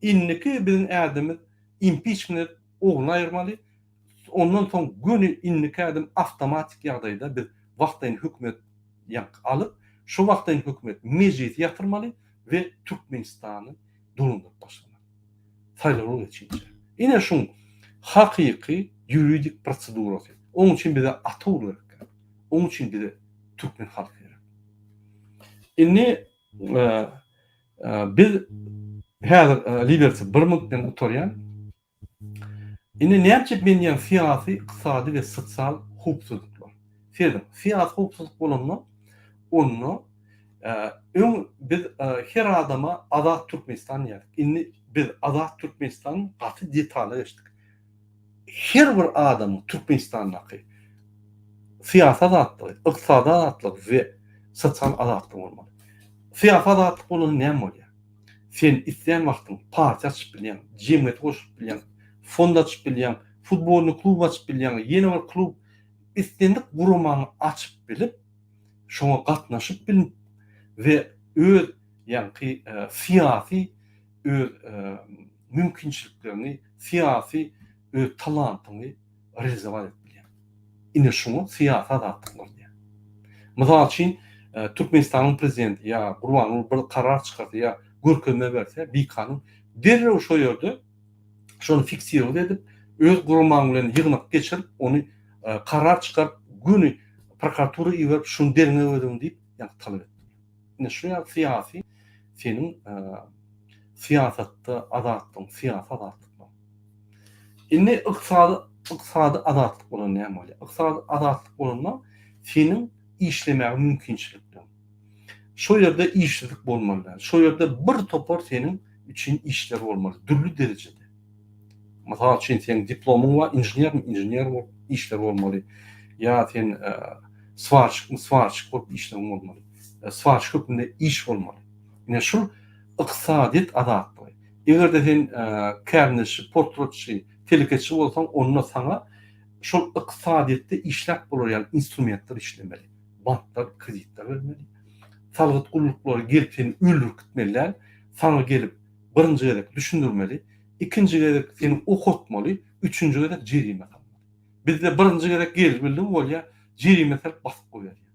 Indiki biziň ädimimiz impiçment edip ogluny aýyrmaly. Ondan soň göni indiki ädim awtomatik ýagdaýda biz wagtlaýyn hökümet ýaňky alyp, şo wagtlaýyn hökümet mejlisi ýatyrmaly we Türkmenistany dolandyryp başlamaly. Saýlawlar geçinçä. Ine şuň hakyky ýuridik prosedurasy. Oň üçin bize ata ogul gerek. Oň üçin bize türkmen halky gerek. Indi biz häzir Liberty bir minut men gutarýan. Indi näme men diýen syýasy, ykdysady we sosial howpsuzlyklar. Serediň, syýasy howpsuzlyk bolanda, onda öň biz her adama Azat Türkmenistan diýerdik. Indi biz Azat Türkmenistan gaty detala geçdik. Her bir adamyň Türkmenistandaky syýasy azatlygy, ykdysady azatlygy we sosial azatlygy bolmaly. Syýasy azatlyk bolanda näme bolýar? Sen islän wagtyň partiýa açyp bilýäň, jemgyýete goşulyp bilýäň, fond açyp bilýäň, futbolnyý klub açyp bilýäň, ýene bir klub, islendik guramaňy açyp bilip, şoňa gatnaşyp bilip we öz ýaňky syýasy öz mümkinçilikleriňi, syýasy öz talantyňy realizować edip bilýäň. Ine şuňa syýasy azatlyk bolýar. Mysal üçin, Türkmenistanyň prezidenti ýa Gurbanguly bir karar çykarsa ýa görkezme berse, bikanun, derrew şo ýerde şony fiksirowat edip, öz guramaň bilen ýygnak geçirip, ony karar çykaryp, göni prokuratura iberip, şuny derňew ediň diýip, ýaňky talap etdi. Ine şu ýaly syýasy seniň syýasatda azatlygyň, syýasy azatlyk bar. Indi ykdysady ykdysady azatlyk bolanda näme bolýar? Ykdysady azatlyk bolanda seniň işlemäge mümkinçilikleriň. Şo ýerde işsizlik bolmaly däl. Şo ýerde bir topar seniň üçin işler bolmaly, dürli derejede. Mysal üçin, seň diplomyň bar, inženermi, inžener bolup işler bolmaly. Ýa sen swarçikmi, swarçik bolup işleriň bolmaly. Swarçik hökmünde iş bolmaly. Ine şul ykdysadyýet azatlygy. Eger-de sen kärendeçi, potratçy, telekeçi bolsaň, onda saňa şol ykdysadyýetde işläp bolar ýaly instrumentler işlemeli. Banklar kreditler bermeli. Salgyt gulluklary gelip seni öldürip gitmeli däl. Saňa gelip birinji gezek düşündirmeli, ikinji gezek seni okatmaly, üçünji gezek jerime salmaly. Bizde birinji gezek geldi bildimi bolýar, jerime salyp basyp goýberýär.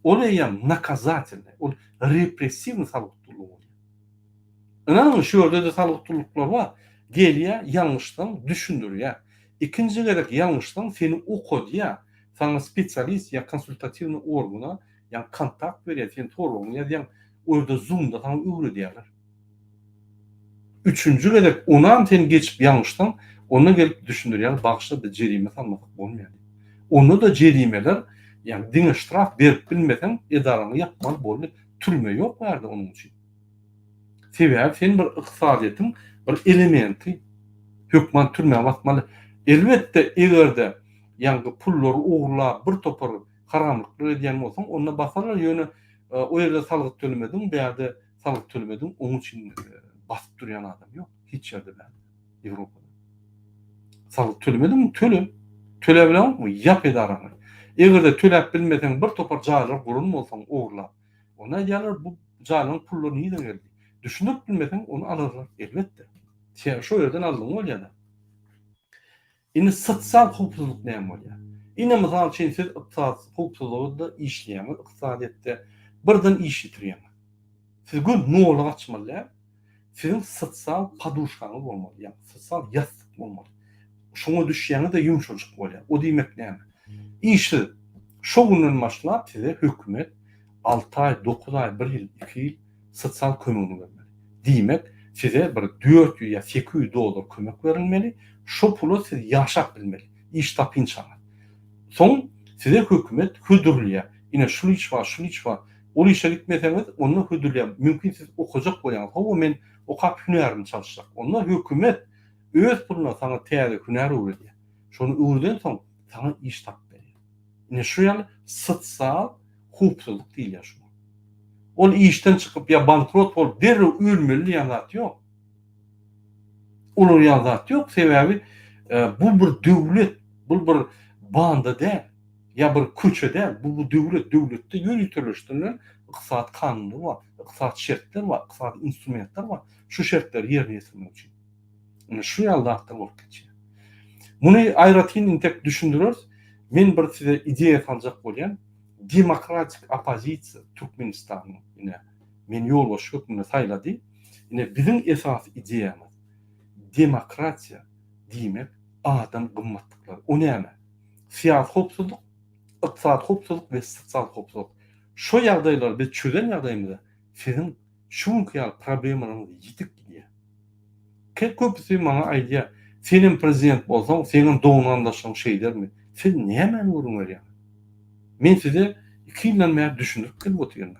Ol eýýäm nakazatelnyý, ol repressiwnyý salgyt gullugy bolýar. Ynanyň şu ýerde-de salgyt gulluklary bar. Gelýär, ýalňyşsaň düşündirýär. Ikinji gezek ýalňyşsaň seni okadýar. Saňa spesialist ýa konsultatiwnyý organa ýa kontakt berýär, sen soragyňy ýazýaň, o ýerde zoomda saňa öwredýärler. Üçünji gezek onam sen geçip ýalňyşsaň, onda gelip düşündirýärler, bagyşla biz jerime salmasak bolmaýar diýip. Onda-da jerimeler, ýagny diňe ştraf berip bilmeseň edaraňy ýapmaly boldy, türme ýok bärde onuň üçin. Sebäbi sen bir ykdysadyýetiň bir elementi, hökman türmä basmaly. Elbetde eger-de ýaňky pullary ogurlap bir topar haramlyklar edýän bolsaň onda basarlar, ýöne. O ýerde salgyt tölemediň, bärde salgyt tölemediň, oň üçin basyp durýan adam ýok hiç ýerde bärde, Ýewropada. Salgyt tölemediňmi, töle. Töläbileňokmy, ýap edaraňy. Eger-de töläp bilmeseň, bir topar jaýlar guran bolsaň ogurlap, onda aýdýarlar, bu jaýlaryň pullary nireden geldi? Düşündirip bilmeseň, ony alarlar, elbetde. Sen şo ýerden aldyň bolýar-da. Indi sosial howpsuzlyk näme bolýar? Ine, mysal üçin, siz ykdysady howpsuzlygda işleýäňiz, ykdysadyýetde birden iş ýitirýäňiz. Siz göni nola gaçmaly däl. Siziň sosial poduşkaňyz bolmaly, ýagny sosial ýassyk bolmaly. Şoňa düşýäňiz-de ýumşajyk bolýar. O diýmek näme? Işsiz. Şo günden başlap size hökümet alty aý, dokuz aý, bir ýyl, iki ýyl sosial kömegini bermeli. Diýmek, size bir 400 ýa 800 dollar kömek berilmeli, şo pula siz ýaşap bilmeli, iş tapynçaňyz. Soň size hökümet hödürleýär, ine şul iş bar, şul iş bar. Ol işe gitmeseňiz, onda hödürleýär, mümkin siz okajak bolýaňyz, hawa men okap hünärimi çalyşjak. Onda hökümet öz puluna saňa täze hünär öwredýär. Şony öwredensoň, saňa iş tapyp berýär. Ine şu ýaly sosial howpsuzlyk diýilýär şuňa. Ol işden çykyp ýa bankrot bolup derrew ölmeli diýen zat ýok. Olar ýaly zat ýok, sebäbi bu bir döwlet, bu bir banda däl, ýa bir köçe däl, bu bir döwlet, döwletde ýöriteleşdirilen ykdysady kanunlar bar, ykdysady şertler bar, ykdysady instrumentler bar, şu şertleri ýerine ýetirmek üçin. Ine şu ýaly zatlar bolup geçýär. Muny aýratyn intek düşündireris. Men bir size ideýa saljak bolýan. Demokratik oppozisiýa Türkmenistanyň ine meni ýolbaşçy hökmünde saýlady. Ine biziň esasy ideýamyz demokratiýa diýmek adam gymmatlyklary. O näme? Syýasy howpsuzlyk, ykdysady howpsuzlyk we sosial howpsuzlyk. Şo ýagdaýlary biz çözen ýagdaýymyzda siziň Şu günki ýaly problemalaryňyz ýitip gidýär. Ke köpüsi maňa aýdýar, senem prezident bolsaň, seňem dogan-garyndaşlaryň şeýdermi? Siz nämäni gürrüň berýäňiz? Men size iki ýyldan bäri düşündirip gelip otyryn.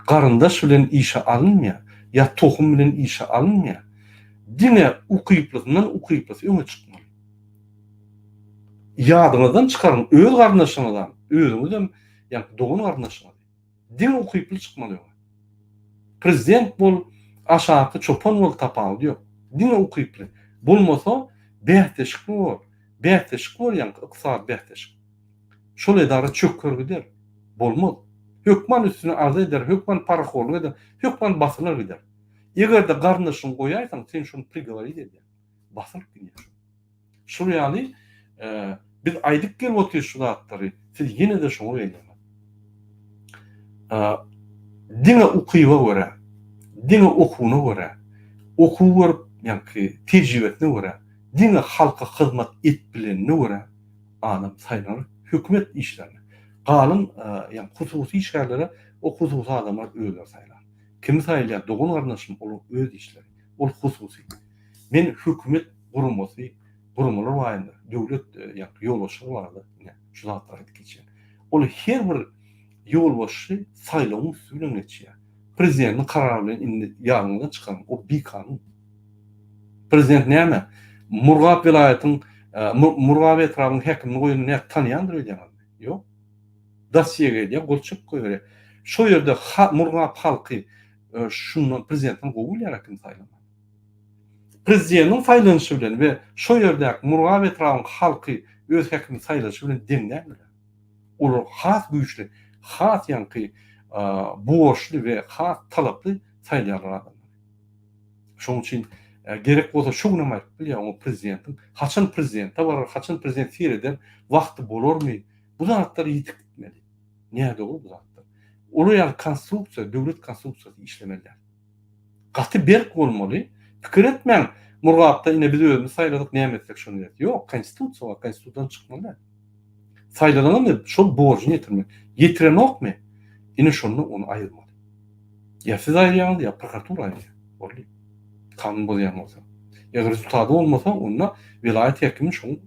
Garyndaş bilen işe alynmaýar, ýa tohum bilen işe alynmaýar. Diňe ukyplysyndan ukyplysy öňe çykmaly. Ýadyňyzdan çykaryň, öz garyndaşyňyzam, özüňizem, ýa dogan-garyndaşyňyzy. Diňe ukyply çykmaly öňe. Prezident bol, aşaky çopan bol tapawudy ýok. Diňe ukyply. Bolmasa bäsleşikli bor. Bäsleşik bor ýaňky ykdysady bäsleşik. Şol edara çöker gider. Bolmaz. Hökman üstüne arza eder, hökman parahorlyk eder, hökman basylar gider. Egerde garyndaşyňy goýaýsaň sen şony prigoworit edýäň. Basylyp gidýär şol. Şul ýaly biz aýdyp gelip otyrys şu zatlary, siz ýene-de şoňa gelýäňiz. Diňe ukyba görä, diňe okuwyna görä, okuw görüp, ýaňky tejribesine görä, diňe halka hyzmat edip bilenine görä adam saýlanar hökümet işlerine. Galan ýa hususy işgärlere o hususy adamlar özleri saýlar. Kimi saýlaýar dogan-garyndaşym olaryň öz işleri. Ol hususy. Men hökümet guramasy, guramalar barada, döwlet ýa-da ýolbaşçylar barada ine şu zatlary aýdyp geçýän. Ol her bir ýolbaşçy saýlawyň üsti bilen geçýär. Prezidentiň karary bilen indi ýadyňyzdan çykaryň, o bikanun. Prezident näme? Murgap welaýatyň, Murgap etrabynyň häkimini goýany nädip tanýandyr öýdýäňizmi? Ýok. Dosýe gelýär, gol çekip goýberýär. Şo ýerde Murgap halky şundan prezidentden gowy bilýär kimi saýlamaly. Prezidentiň saýlanyşy bilen we şo ýerdäki Murgap etrabynyň halky öz häkimini saýlanyşy bilen deň däldir. Olar has güýçli, has ýaňky borçly we has talaply saýlaýarlar adamlary. Şonuň üçin gerek bolsa şu günem aýdyp bilýär oňa prezidentiň haçan prezidente barar, haçan prezident sereder, wagty bolarmy? Bu zatlar ýitip gitmeli. Nädogry bu zatlar. Olar ýaly konstruksiýa, döwlet konstruksiýasy işlemeli däl. Gaty berk bolmaly. Pikir etmäň, Murgapda ine biz özümiz saýladyk, näme etsek şony ederis. Ýok, konstitusiýa bar, konstitusiýadan çykmaly däl. Saýlanyňyzmy, şol borjuny ýetirmek. Ýetirenokmy? Ine şonda ony aýyrmaly. Ýa siz aýyrýaňyz, ýa prokuratura aýyrýar. Boldy. Kanun bozýan bolsa. Eger rezultady bolmasa, onda welaýat häkimi şoň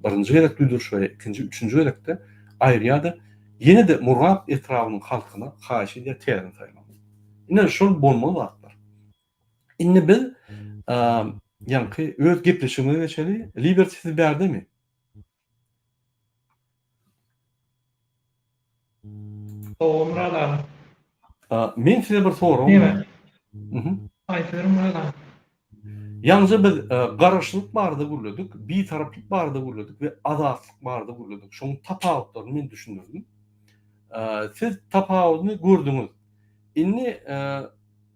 birinji gezek duýduryş berýär, ikinji, üçünji gezekde aýyrýar-da, ýene-de Murgap etrabynyň halkyna haýyş edýär täzeden saýlamagy. Ine şol bolmaly zatlar. Indi biz ýaňky öz gepleşigimize geçeli. Liberty siz bärdemi? Gowy Myrat aga. Men size bir soragym bar. Aýdyber Myrat aga. Ýaňja biz garaşsyzlyk barada gürledik, bitaraplyk barada gürledik we azatlyk barada gürledik. Şonuň tapawutlaryny men düşündirdim. Siz tapawudyny gördüňiz. Indi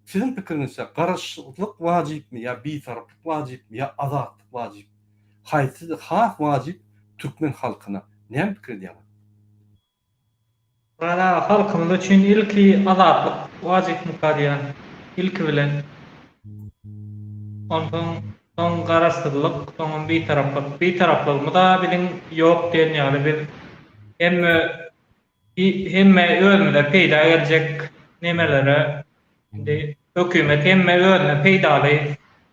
siziň pikiriňizçe garaşsyzlyk wajypmy ýa bitaraplyk wajypmy ýa azatlyk wajyp? Haýsy has wajyp türkmen halkyna? Näme pikir edýäňiz? Myrat aga halkymyz üçin ilki azatlyk wajypmyka diýýän ilki bilen. Onsoň soň garaşsyzlyk soňam bitaraplyk. Bitaraplygymyza biziň ýok diýen ýaly biz hemme hemme özümize peýda geljek nemelere indi hökümet hemme özüne peýdaly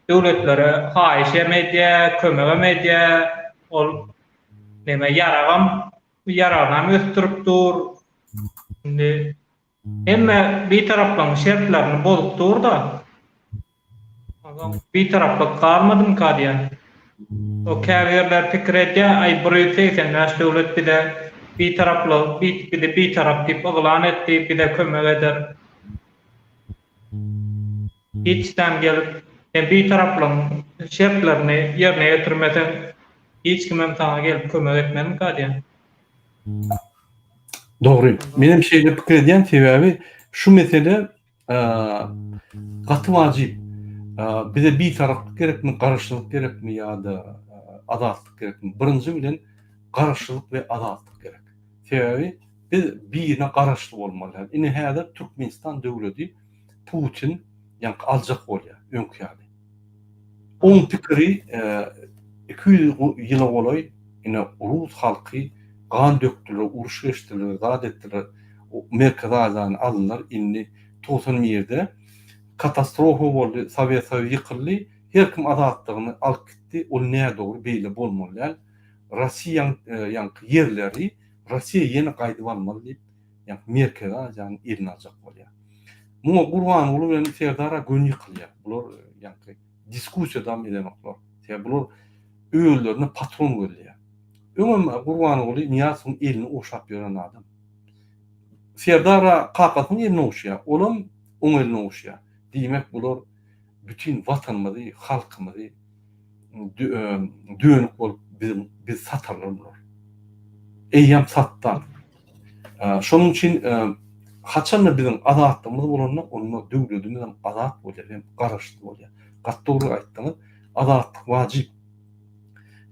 döwletlere haýyş hem edýär kömegem edýär ol neme ýaragam ýaragynam ösdürip dur. Indi hemme bitaraplygyň şertlerini bozup dur-da. Onsoň bitaraplyk galmadymyka diýýän. O käbirler pikir edýär, aý 185 döwlet bize bitaraplygy, bizi bitarap diýip yglan etdi, bize kömek eder. Hiç gelip, sen bitaraplygyň şertlerini ýerine ýetirmeseň, hiç kimem saňa gelip kömek etmezmika diýýän. Dogry. Menem şeýle pikir edýän, sebäbi şu mesele gaty wajyp. Bize bitaraplyk gerekmi, garaşsyzlyk gerekmi ýa-da azatlyk gerekmi? Birinji bilen garaşsyzlyk we azatlyk gerek. Sebäbi biz birine garaşly bolmaly däl. Ine häzir Türkmenistan döwleti Putin ýaňky aljak bolýar öňki ýaly. Oň pikiri 200 ýyla golaý ine rus halky gan dökdüler, uruş geçdiler, zat etdiler. Merkezi Aziýany aldylar. Indi 91-de katastrofa boldy, Sowet Soýuzy ýykyldy, her kim azatlygyny alyp gitdi. Ol nädogry, beýle bolmaly däl. Russiýaň ýaňky ýerleri Russiýa ýene gaýdyp almaly diýip, ýaňky Merkezi Aziýany eline aljak bolýar. Muňa Gurbanguly bilen Serdar-a göni ýykylýar. Bular ýaňky diskussiýadam edenoklar. Sebäbi bular özlerine patron gözleýär. Öňem Gurbanguly Nyýazowyň elini ogşap ýören adam. Serdar-a kakasynyň elini ogşaýar, olam oň elini ogşaýar. Diýmek bular bütin watanymyzy, halkymyzy dönük bolup biziň bizi satarlar bular. Eýýäm satdy. Şonuň üçin haçanda biziň azatlygymyz bolanda onda döwletimiz hem azat bolýar hem garaşsyz bolýar. Gaty dogry aýtdyňyz. Azatlyk wajyp.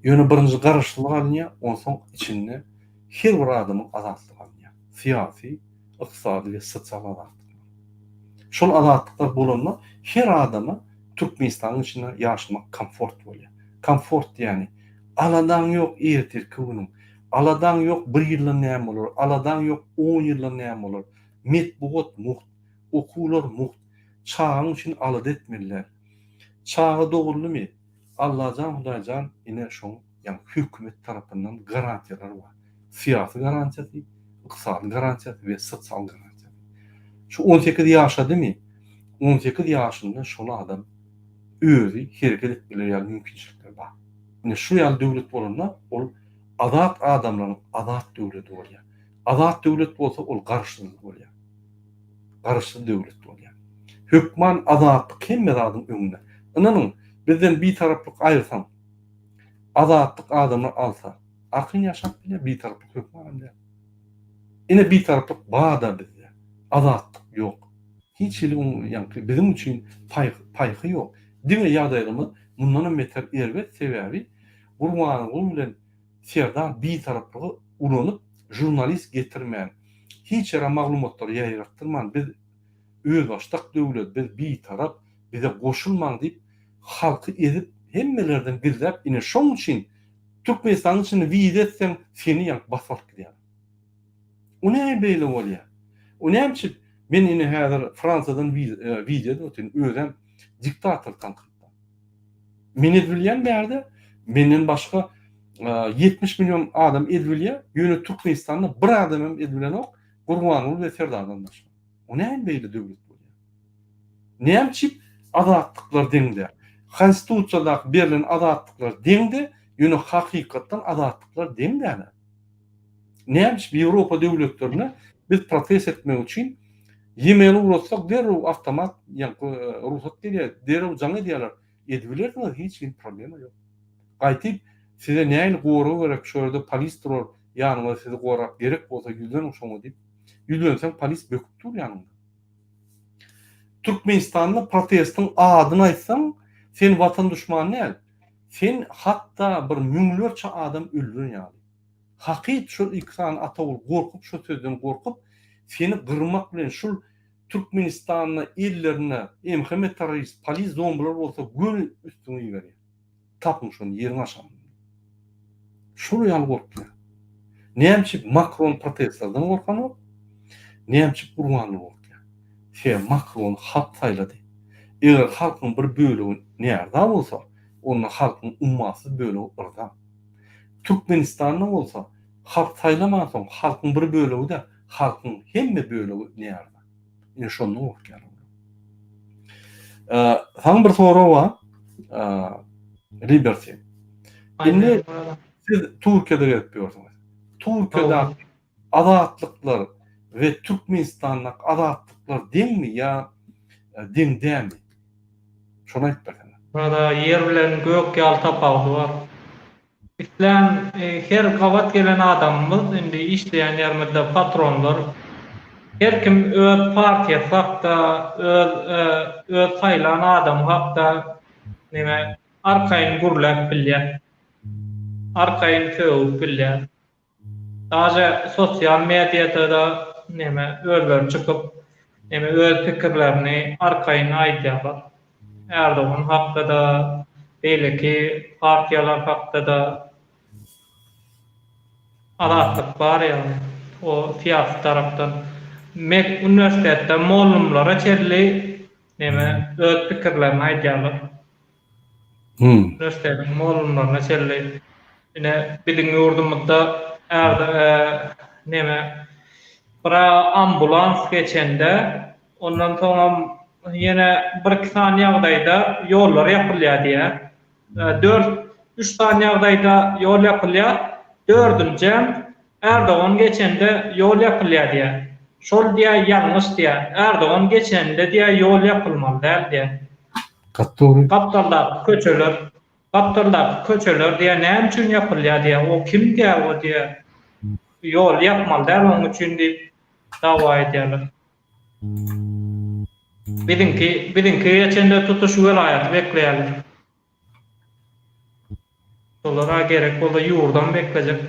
Ýöne birinji garaşsyzlyk alynýar, onsoň içinde her bir adamyň azatlygy alynýar. Syýasy, ykdysady we sosial azatlyklar. Şol azatlyklar bolanda her adama Türkmenistanyň içinde ýaşamak komfort bolýar. Komfort diýýäni, aladaň ýok ertirki günüň, aladaň ýok bir ýyldan näme bolar, aladaň ýok on ýyldan näme bolar. Metbugat mugt, okuwlar mugt, çagaň üçin alada etmeli däl. Çaga doguldymy, Allajan Hudaýjan ine şoň ýagny hökümet tarapyndan garantiýalar bar. Syýasy garantiýasy, ykdysady garantiýasy we sosial garantiýasy. Şu 18 ýaşadymy, 18 ýaşynda şol adam özi hereket edip biler ýaly mümkinçilikler bar. Ine şu ýaly döwlet bolanda ol azat adamlaryň azat döwleti bolýar. Azat döwlet bolsa ol garaşsyzlyk bolýar. Garaşsyz döwlet bolýar. Hökman azatlyk hemme zadyň öňünde. Ynanyň, bizden bitaraplyk aýyrsaň, azatlyk adamlar alsa, arkaýyn ýaşap bilýär, bitaraplyk hökmanam däl. Ine bitaraplyk bar-da bizde, azatlyk ýok. Hiç hili oň ýaňky biziň üçin paýhy ýok. Diňe ýagdaýlarymyz mundanam beter erbet, sebäbi Gurbanguly bilen Serdar bitaraplygy ulanyp žurnalist getirmän, hiç ýere maglumatlary ýaýratdyrman biz özbaşdak döwlet, biz bitarap, bize goşulmaň diýip halky ezip hemmelerden gizläp ine şoň üçin Türkmenistanyň içinde wiza etseň seni ýaňky basyp alyp gidýärler. O näme beýle bolýar? O näme üçin men ine häzir Fransiýadan wiza edip otyryn özem diktator tankytdan. Men edip bilýän bärde menden başga 70 million adam edip bilýär ýöne Türkmenistanda bir adam hem edip bilenok Gurbanguly we Serdardan başga. O näme beýle döwlet bolýar? Näme üçin azatlyklar deň däl? Konstitusiýadaky berlen azatlyklar deňde, ýöne hakykatdan azatlyklar deň däl. Näme üçin Ýewropa döwletlerinde? Biz protest etmek üçin e-mail ugratsak derrew awtomat ýaňky rugsat gelýär, derrew jaň edýärler. Edibilersiňiz hiç hili problema ýok. Gaýtyp size nähili gorag gerek şu ýerde polis durar ýanyňyzda sizi gorap gerek bolsa ýüzleniň şoňa diýip ýüzlenseň polis böküp dur ýanyňda. Türkmenistanda protestiň adyny aýtsaň sen watan duşmany däl sen hatda bir müňlerçe adam öldüren ýaly. Hakyt şol iki sany atagul gorkup şo sözden gorkup seni gyrmak bilen şul Türkmenistanda ellerinde MHM terrorist polis zombiler bolsa göni üstüňe iberýär. Tapyň şony ýeriň aşagyndan. Şol ýaly gorkýar. Näme üçin Makron protestlerden gorkanok? Näme üçin Gurbanguly gorkýar? Sebäbi Makrony halk saýlady. Eger halkyň bir bölegi närza bolsa, onda halkyň ummasyz bölegi yrza. Türkmenistanda bolsa halk saýlamansoň halkyň bir bölegi-de halkyň hemme bölegi närza. Ine şondan gorkýarlar olar. Saňa bir sorag bar. Liberty. Indi siz Türkiýede gezip ýörsüňiz. Türkiýedäki azatlyklar we Türkmenistandaky azatlyklar deňmi ýa deň dälmi? Şony aýdyp berseňiz. Burada ýer bilen gök ýaly tapawudy bar. Islän her gabat gelen adamymyz indi işleýän ýerimizde patronlar her kim öz partiýasy hakda öz öz saýlan adamy hakda neme arkaýyn gürläp bilýär. Arkaýyn sögüp bilýär. Daže sosial mediada-da neme özleri çykyp neme öz pikirlerini arkaýyn aýdýarlar. Erdogan hakda-da, beýleki partiýalar hakda-da azatlyk bar ýagny o syýasy tarapdan. Mek uniwersitetde mollumlara çenli neme öz pikirlerini aýdýarlar. Uniwersitetiň mugallymlaryna çenli ine biziň ýurdumyzda neme bir ambulans geçende ondan soňam ýene birki sany ýagdaýda ýollar ýapylýar diýýär. Dört, üç sany ýagdaýda ýol ýapylýar. Dördünjem Erdogan geçende ýol ýapylýar diýýär. Şol diýýär ýalňyş diýýär. Erdogan geçende diýýär ýol ýapylmaly däl diýýär. Gaty dogry. Gapdaldaky köçeler, gapdaldaky köçeler diýýär näme üçin ýapylýar diýýär. O kim diýýär o diýýär. Ýoly ýapmaly däl oň üçin diýip dawa edýärler. Biziňki, biziňki geçende tutuş welaýaty bekleýärler. Şolara gerek bolsa ýurdam beklejek.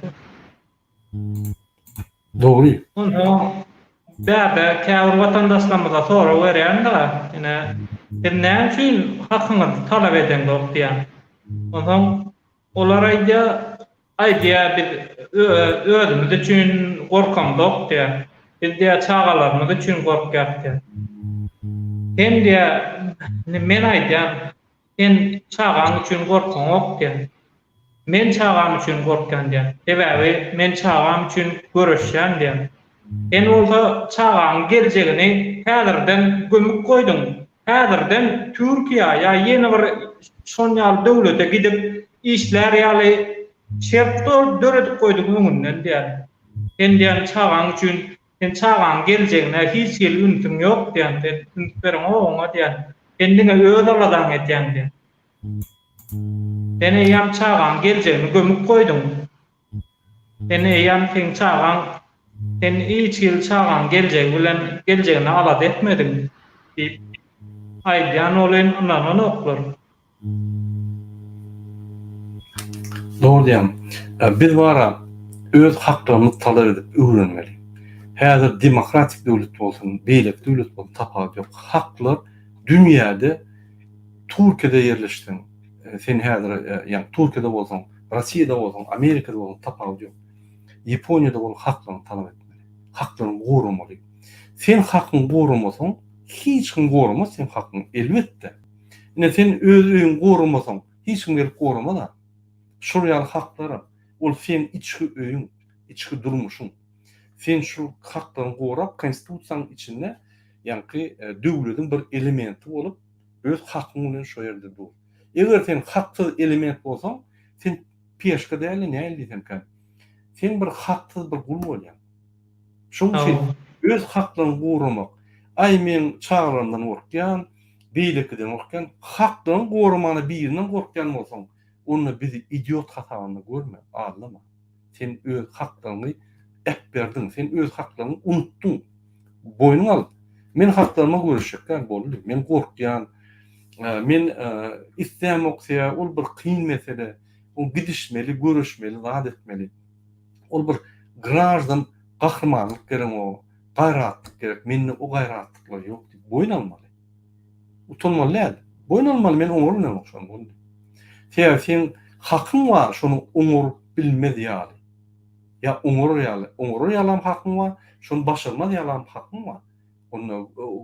Dogry. Onsoň bärde käbir watandaşlarymyza sorag berýän-de, ine, siz näme üçin hakyňyzy talap edeňzok diýýän. Onsoň olar aýdýar, aý diýýär, biz özümiz üçin gorkamzok diýýär. Biz diýýär, çagalarymyz üçin gorkýas diýýär. Sen diýýär, men aýdýan, Sen çagaň üçin gorkaňok diýen. Men çagam üçin gorkýan diýen. Sebäbi men çagam üçin göreşýän diýen. Sen bolsa çagaň geljegini häzirden gömüp goýduň. Häzirden Türkiýä ýa ýene bir şon ýaly döwlete gidip işlär ýaly şert döredip goýduň öňünden diýen. Sen diýen çagaň üçin sen çagaň geljegine hiç hili ünsüň ýok diýen. Sen üns bereňok oňa diýen. Sen diňe öz aladaňy edýäň diýen. Sen eýýäm çagaň geljegini gömüp goýduň. Sen eýýäm seň çagaň sen hiç hili çagaň geljegi bilen geljegini alada etmediň diýip aýdýan welin ynananoklar. Dogry diýýäň. Biz bara öz haklarymyzy talap edip öwrenmeli. Häzir demokratik döwlet bolsun, beýleki döwlet bolsun tapawudy ýok. Haklar dünýäde Türkiýede ýerleşseň, sen häzir ýagny Türkiýede bolsaň, Russiýada bolsaň, Amerikada bolsaň tapawudy ýok. Ýaponiýada bol haklaryňy talap etmeli. Haklaryňy goramaly. Sen hakyňy goramasaň, hiç kim goramaz seň hakyňy elbetde. Ine sen öz öýüňi goramasaň, hiç kim gelip goramaz-a. Şol ýaly haklaram, ol seň içki öýüň, içki durmuşyň. Sen şul haklaryňy gorap, konstitusiýanyň içinde ýaňky döwlediň bir elementi bolup, öz hakyň bilen şo ýerde dur. Eger sen haksyz element bolsaň, sen peşka däl-de nähili diýsemkäm, sen bir haksyz bir gul bolýaň. Şonuň üçin. Öz haklaryňy goramak. Aý men çagalarymdan gorkýan, beýlekiden gorkýan. Haklaryňy goramana birinden gorkýan bolsaň, onda bizi idiot hasabynda görme, aldama. Sen öz haklaryňy äpberdiň, sen öz haklaryňy unutdyň. Boýnuňa al. Men haklaryma göreşjek däl, boldy. Men gorkýan. Men islämok sebäbi ol bir kyn mesele. Ol gidişmeli, göreşmeli, zat etmeli. Ol bir graždan gahrymanlyk gerek oňa, gaýratlyk gerek. Mende o gaýratlyklar ýok diýip boýun almaly. Utanmaly däl. Boýun almaly, men oňaryp bilemok şony boldy. Sebäbi seň hakyň bar şony oňaryp bilmez ýaly. Ýa oňarar ýaly, oňarar ýalam hakyň bar, şony başarmaz ýalam hakyň bar. Onda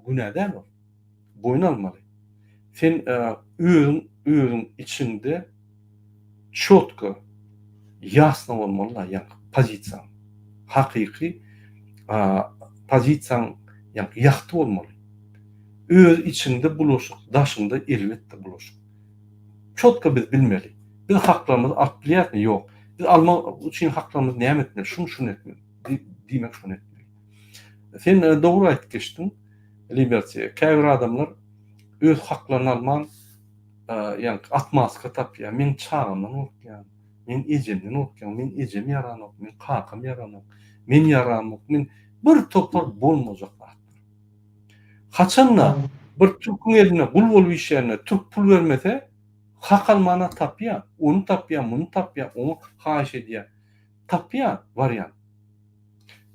günä däl ol. Boýun almaly. Sen özüň özüň içiňde çotko ýasno bolmaly-da, ýaňky pozisiýaň. Hakyky pozisiýaň ýaňky ýagty bolmaly. Öz içiňde bulaşyk, daşyňda elbetde bulaşyk. Çotko biz bilmeli. Biz haklarymyzy alyp bilýärismi? Ýok. Biz almak üçin haklarymyzy näme etmeli? Şuny şuny etmeli. Diýmek şuny etmeli. Sen dogry aýdyp geçdiň. Liberty. Käbir adamlar öz haklaryny alman, ýaňky otmaska tapýar. Men çagamdan gorkýan, men ejemden gorkýan, men ejem ýaranok, men kakam ýaranok, men ýaramok, men bir topar bolmajak zatlar. Haçanda bir türküň elinde gul bolup işleýände türk pul bermese, hak almana tapýar, ony tapýar, muny tapýar, oňa haýyş edýär. Tapýar, barýan.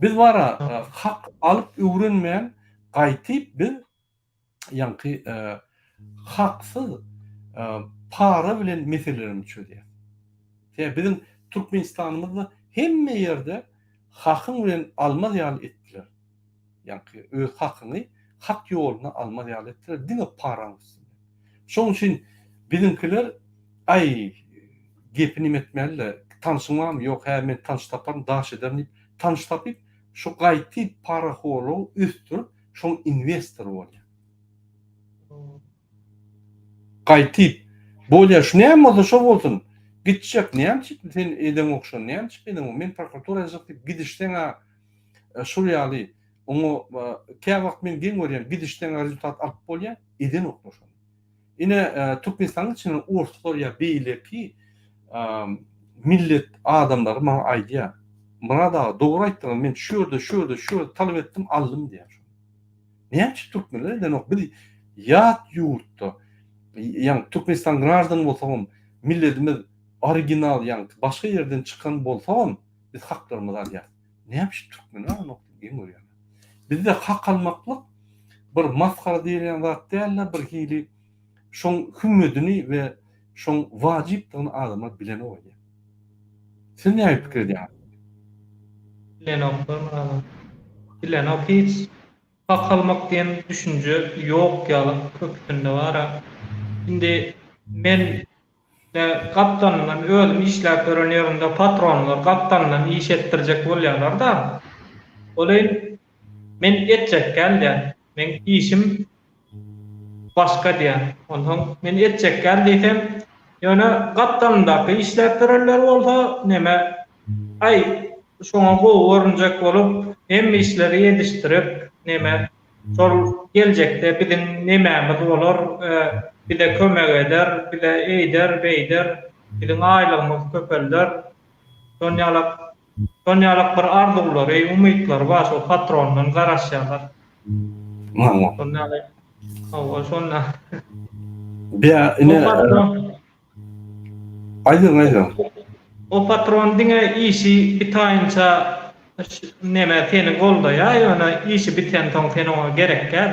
Biz bara hak alyp öwrenmän gaýtyp biz ýaňky haksyz para bilen meselelerimizi çözýäs. Sebäbi biziň Türkmenistanymyzda hemme ýerde hakyň bilen almaz ýaly etdiler. Ýaňky öz hakyňy hak ýoluna almaz ýaly etdiler diňe paraň üstünde. Şoň üçin biziňkiler aý gepi nime etmäli-le, tanşyň barmy, ýok, hä men tanyş taparyn, daş ederin diýip, tanyş tapyp, şu gaýtyp parahorlugy ösdürip, şoň inwestory bolýar. Gaýtyp, bolýar, şu näme bolsa şo bolsun, gitjek, näme üçin sen edeňok şony, näme üçin edeňok, men prokuratura ýazjak diýip gidişseň-ä şul ýaly, oňa käwagt men geň görýän, gidişseň-ä rezultat alyp bolýar, edenoklar şony. Ine, Türkmenistanyň içinden orslar ýa beýleki millet adamlary maňa aýdýar. Myrat aga, dogry aýtdyňyz, men şu ýerde, şu ýerde, şu ýerde talap etdim, aldym diýýär. Näme üçin türkmenler edenok? Biz ýat ýurtda, ýagny Türkmenistan graždany bolsagam, milletimiz original, ýagny başga ýerden çykan bolsagam, biz haklarymyzy alýarys. Näme üçin türkmenler alanok diýip geň görýän. Bizde hak almaklyk bir masgara diýilýän zat däl-de, bir hili şoň hümmedini we şoň wajypdygyny adamlar bilenok öýdýän. Siz nähili pikir edýäňiz? Bilenoklar adam. Bilenok hiç. Hak almak diýen düşünje ýok ýaly köpüsinde bar-a. Indi men Gapdalyndan özüm işläp ýören ýerimde patronlar gapdalyndan iş etdirjek bolýarlar-da. Welin men etjek däl diýýän. Meň işim başga diýýän. Onsoň men etjek däl diýsem, ýöne gapdalyndaky işläp ýörenler bolsa neme, aý, şoňa gowy görünjek bolup, hemme işleri ýetişdirip, neme, Şol geljekde biziň nemämiz bolar, bize kömek eder, bize eýder, beýder, biziň aýlygymyzy köpelder. Şon ýalak, şon ýalak bir arzuwlary, umytlary bar, şol patrondan garaşýarlar. Şon ýaly, hawa, şonda. Bä, ine, Aýdyň, aýdyň. O patron diňe işi bitaýynça neme seni goldaýa ýöne işi bitensoň sen oňa gerek däl.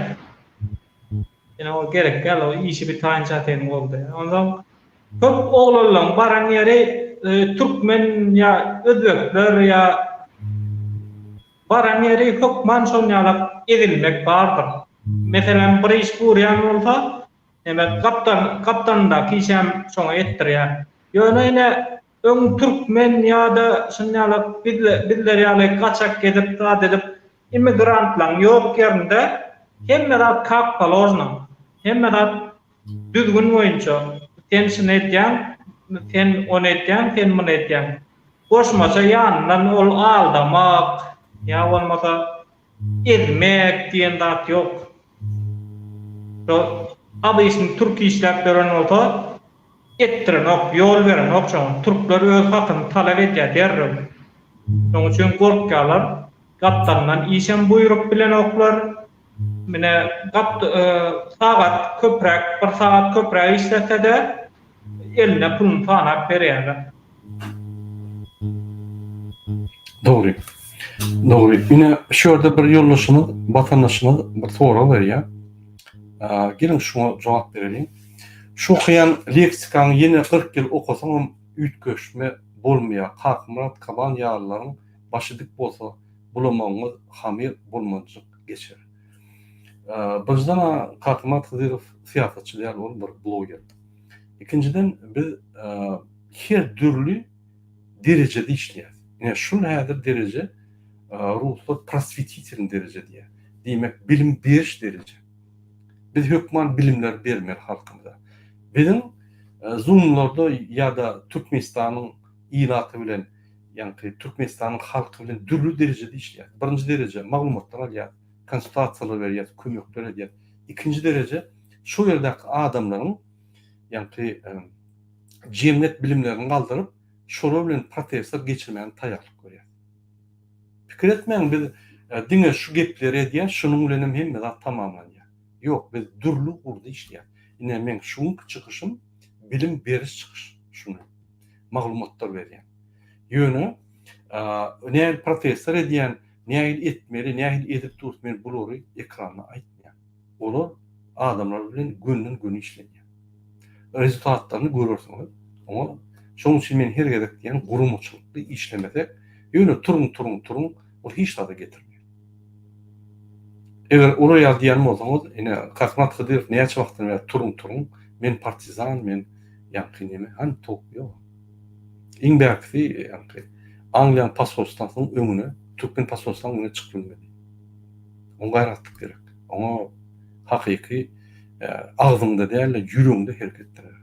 Sen oňa gerek däl o işi bitaýynça seni goldaýa. Onsoň köp oglanlaň baran ýeri türkmen ýa özbekler ýa baran ýeri hökman şon ýalak ezilmek bardyr. Meselem bir iş gurýan bolsa Neme gapdal gapdalyndaky işem şoňa etdirýär. Ýöne ine öň türkmen ýa-da şun ýaly bizle bizler ýaly gaçak gezip zat edip immigrantlaň ýok ýerinde hemme zat kak položno. Hemme zat düzgün boýunça sen şuny edýäň sen ony edýäň sen muny edýäň. Goşmaça ýanyndan ol aldamak ýa bolmasa. Ezmek diýen zat ýok. Şo obyçny türk işläp ýören bolsa etdirenok, ýol berenok şoňa. Türkler öz hakyny talap edýär derrew. Şoň üçin gorkýarlar. Gapdalyndan işem buýrup bilenoklar. Mine gap sagat köpräk, bir sagat köpräk işletse-de eline puluny sanap berýärler. Dogry. Dogry. Ine şu ýerde bir ýoldaşymyz, watandaşymyz bir sorag berýär. Geliň şuňa jogap bereliň. Şu okaýan leksikaňy ýene 40 ýyl okasaňam üýtgeşme bolmaýar. Kakamyrat Kaban ýalylaryň başy dik bolsa bulamagyňyz hamyr bolmajyk geçer. Birinjiden Kakamyrat Hydyrow syýasatçy däl, ol bir bloger. Ikinjiden biz her dürli derejede işleýäris. Ine şul häzir dereje ruslar proswetitelny dereje diýýär. Diýmek bilim beriş dereje. Biz hökman bilimleri bermeli halkymyza. Biziň zoomlarda ýa-da Türkmenistanyň ilaty bilen ýaňky Türkmenistanyň halky bilen dürli derejede işleýäris. Birinji dereje maglumatlar alýarys, konsultasiýalar berýäris, kömekler edýäris. Ikinji dereje şol ýerdäki adamlaryň ýaňky jemgyýet bilimlerini galdyryp, şolar bilen protestler geçirmäge taýýarlyk görýär. Pikir etmäň biz diňe şu gepleri edýäs, şunuň bilenem hemme zat tamamlanýar. Ýok, biz dürli ugurda işleýäs. Ine meň şu günki çykyşym bilim beriş çykyş şuny maglumatlar berýän. Ýöne nähili protestler edýän, nähili etmeli, nähili edip durus men bulary ekranda aýtmaýan. Olar adamlar bilen gönden-göni işlenýär. Rezultatlaryny görersiňiz. Oňa şonuň üçin men her gezek diýýän guramaçylykly işlemesek, ýöne turuň, turuň, turuň, ol hiç zada getirmeýär. Eger olar ýaly diýen bolsaňyz, ine Kasmat Hydyrow näçe wagtdan bäri turuň, turuň, men partizan, men ýaňky neme, hany tok ýok. Iň bärkisi ýaňky Angliýanyň posolstwasynyň öňüne, türkmen posolstwasynyň öňüne çykyp bilmedi. Oňa gaýratlyk gerek. Oňa hakyky agzyňda däl-de, ýüregiňde hereket etdirmek.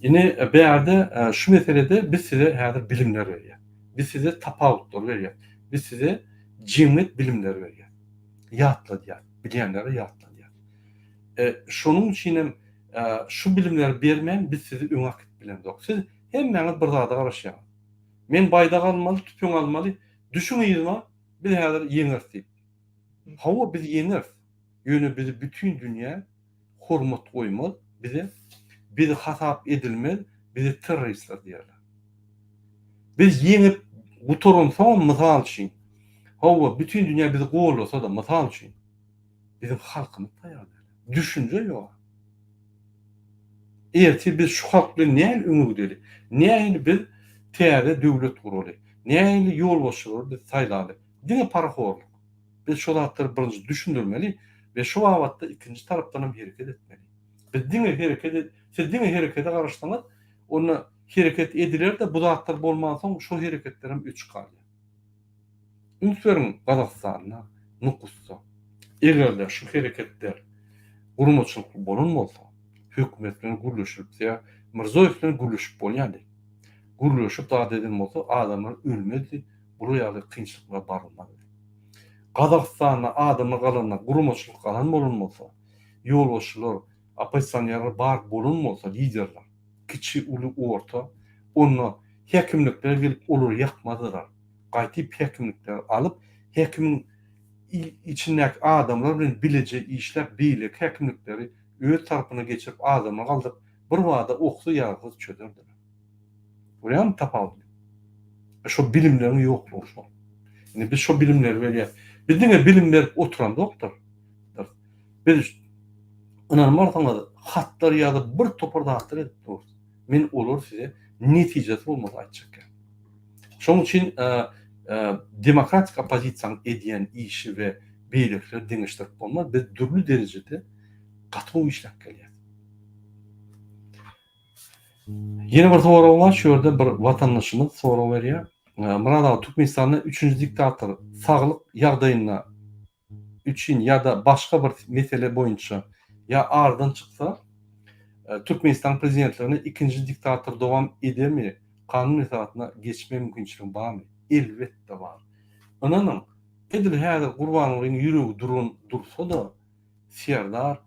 Indi bärde şu meselede biz size häzir bilimler berýäs. Biz size tapawutlary berýäs. Biz size jemgyýet bilimleri berýäs. Ýatladýas. Bilýänlere ýatladýas. Şonuň üçin hem şu bilimleri bermän biz sizi öňe äkidip bilemzok. Siz hemmäňiz bir zada garaşýaňyz. Men baýdak almaly, tüpeň almaly, düşüň yzyma, biz häzir ýeňeris diýip. Hawa, biz ýeňeris. Ýöne bizi bütin dünýä hormat goýmaz, bize bizi hasap edilmez, bizi terroristler diýerler. Biz ýeňip gutaransoňam mysal üçin, hawa, bütin dünýä bizi gollasa-da, mysal üçin, biziň halkymyz taýýar däl. Düşünje ýok. Ertir biz şu halk bilen nähili öňe gideli? Nähili biz täze döwlet guraly? Nähili ýolbaşçylary biz saýlaly? Diňe parahorluk. Biz şo zatlary birinji düşündirmeli we şo babatda ikinji tarapdan hem hereket etmeli. Biz diňe hereket et, siz diňe herekete garaşsaňyz, onda hereket ediler-de bu zatlar bolmansoň şo hereketler hem öçük galýar. Üns beriň Gazagystanda, Nukusda. Eger-de şu hereketler guramaçylykly bolan bolsa, hökümet bilen gürleşilipse, Mirzoýew bilen gürleşip bolýardy. Gürleşip zat eden bolsa adamlar ölmezdi, bular ýaly kynçylyklara barylmazdy. Gazagystanda adamlar galanda guramaçylyk galan bolan bolsa, ýolbaşçylar, oppozisionerler bar bolan bolsa, liderler, kiçi, uly, orta, onda häkimlikler gelip olary ýakmazdylar. Gaýtyp häkimlikleri alyp, häkimiň içindäki adamlar bilen bileje işläp beýleki häkimlikleri öz tarapyna geçirip adamlar galdyryp birbada oksuz ýaragsyz çözerdiler. Görýäňmi tapawudy? Şo bilimleriň ýoklugy şol. Indi biz şo bilimleri berýäs. Biz diňe bilim berip oturamzokdyr. Biz ynanmarsyňyz hatlar ýazyp bir topar zatlar edip durus. Men olary size netijesi bolmasa aýtjak. Şonuň üçin demokratik oppozisiýanyň edýän işi we beýlekileri deňeşdirip bolmaz. Biz dürli derejede gaty gowy işläp gelýäris. Ýene bir sorag bar, şu ýerde bir watandaşymyz sorag berýär. Myrat aga, Türkmenistanda üçünji diktator saglyk ýagdaýynda üçin ýa-da başga bir mesele boýunça ýa aradan çyksa, Türkmenistanyň prezidentligine ikinji diktator dowam edermi, kanun esasynda geçme mümkinçiligi barmy? Elbetde bar. Ynanyň, Edil häzir Gurbangulyň ýüregi duran dursa-da, Serdar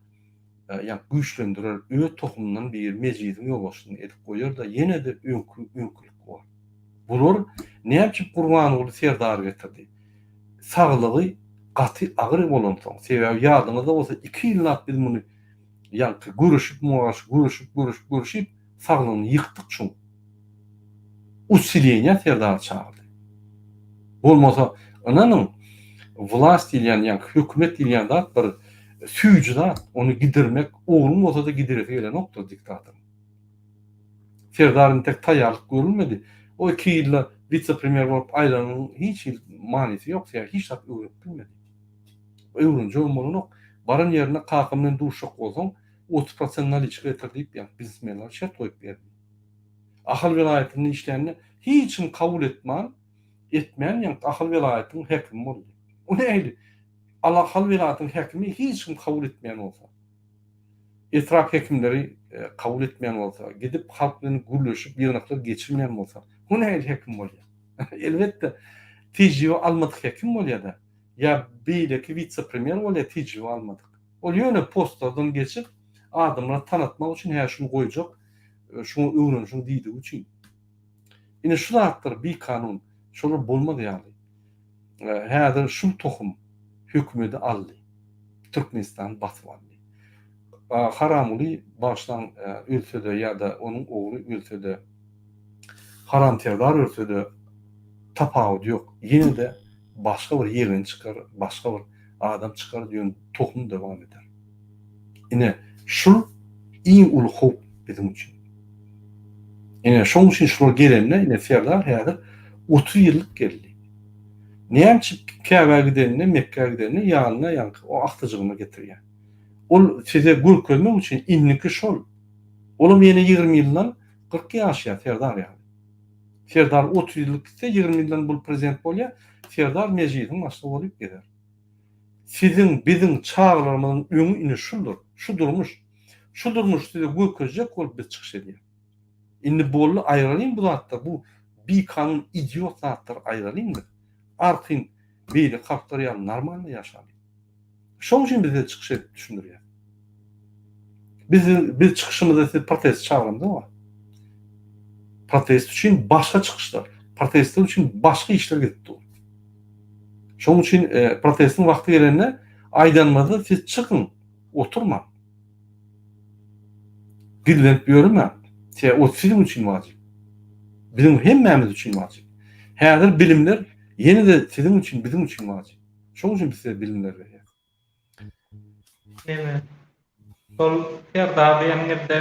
ýa güýçlendirer, öz tohumyndan biri Mejlisiň ýolbaşçysyny edip goýar-da, ýene-de öňki öňkülik bolar. Bular näme üçin Gurbanguly Serdary getirdi? Saglygy gaty agyr bolansoň, sebäbi ýadyňyzda bolsa iki ýyllap biz muny ýaňky göreşip muňa garşy göreşip göreşip göreşip saglygyny ýykdyk şuň. Usileniýa Serdary çagyrdy. Bolmasa ynanyň wlast diýilýän ýaňky hökümet diýilýän zat bir süýji zat ony gidirmek ogluň bolsada gidiresi gelenokdyr diktatoryň. Serdar intek taýýarlyk görülmedi. O iki ýylda wise-premýer bolup aýlanynyň hiç hili manysy ýok sebäbi hiç zat öwrenip bilmedi. Öwrenjegem bolanok. Baran ýerinde kakam bilen duşjak bolsaň 30 prosent naliçka getir diýip ýaňky biznesmenler şert goýup berdi. Ahal welaýatynda işlände hiç kim kabul etman, etmän ýaňky Ahal welaýatynyň häkimi boldy. O nähili? Al Ahal welaýatynyň häkimi hiç kim kabul etmeýän bolsa. Etrap hekimleri kabul etmeýän bolsa, gidip halk bilen gürleşip ýygnaklar geçirmeýän bolsa, o nähili hekim bolýar? Elbetde, tejribe almadyk hekim bolýar-da. Ýa beýleki wise-premýer bolýar tejribe almadyk. Ol ýöne postlardan geçip, adamlara tanatmak üçin hä şuny goýjak, şuňa öwrenişiň diýdigi üçin. Ine şu zatlar bikanun, şolar bolmaz ýaly. Häzir şul tohum hökümedi aldy. Türkmenistany basyp aldy. Haramguly bagyşlaň ölse-de ýa-da onuň ogly ölse-de, Haram Serdar ölse-de tapawudy ýok. Ýene-de başga bir ýegeni çykar, başga bir adam çykar, ýöne tohum dowam eder. Ine, şul iň uly howp biziň üçin. Ine, şoň üçin şular gelende, ine Serdar häzir 30 ýyllyk geldi. Näme üçin Käbä gidende, Mekgä gidende ýanyna ýaňky o agtyjygyny getirýär. Ol size görkezmek üçin indiki şol. Olam ýene 20 ýyldan 40 ýaşaýar Serdar ýaly. Serdar 30 ýyllyk gitse 20 ýyldan bul prezident bolýar. Serdar mejlisiň başlygy bolup gezer. Siziň, biziň çagalarymyzyň öňi ine şuldur. Şu durmuş. Şu durmuşy size görkezjek bolup biz çykyş edýäs. Indi boldy aýralyň bu zatlary bu bikanun idiot zatlary aýralyň biz. Artyn beýleki halklar ýaly normalny ýaşalyň. Şoň üçin biz size çykyş edip düşündirýäs. Biz biz çykyşymyzda sizi protest çagyramzok. Protest üçin başga çykyşlar, protestler üçin başga işler gidip dur. Şoň üçin e, protestiň wagty gelende aýdanymyzda siz çykyň, oturmaň. Gizlenip ýörmäň. Se o siziň üçin wajyp. Biziň hemmämiz üçin wajyp. Häzir bilimler ýene-de siziň üçin, biziň üçin wajyp. Şoň üçin biz size bilimler berýäris. Neme? Şol Serdar diýeniňizde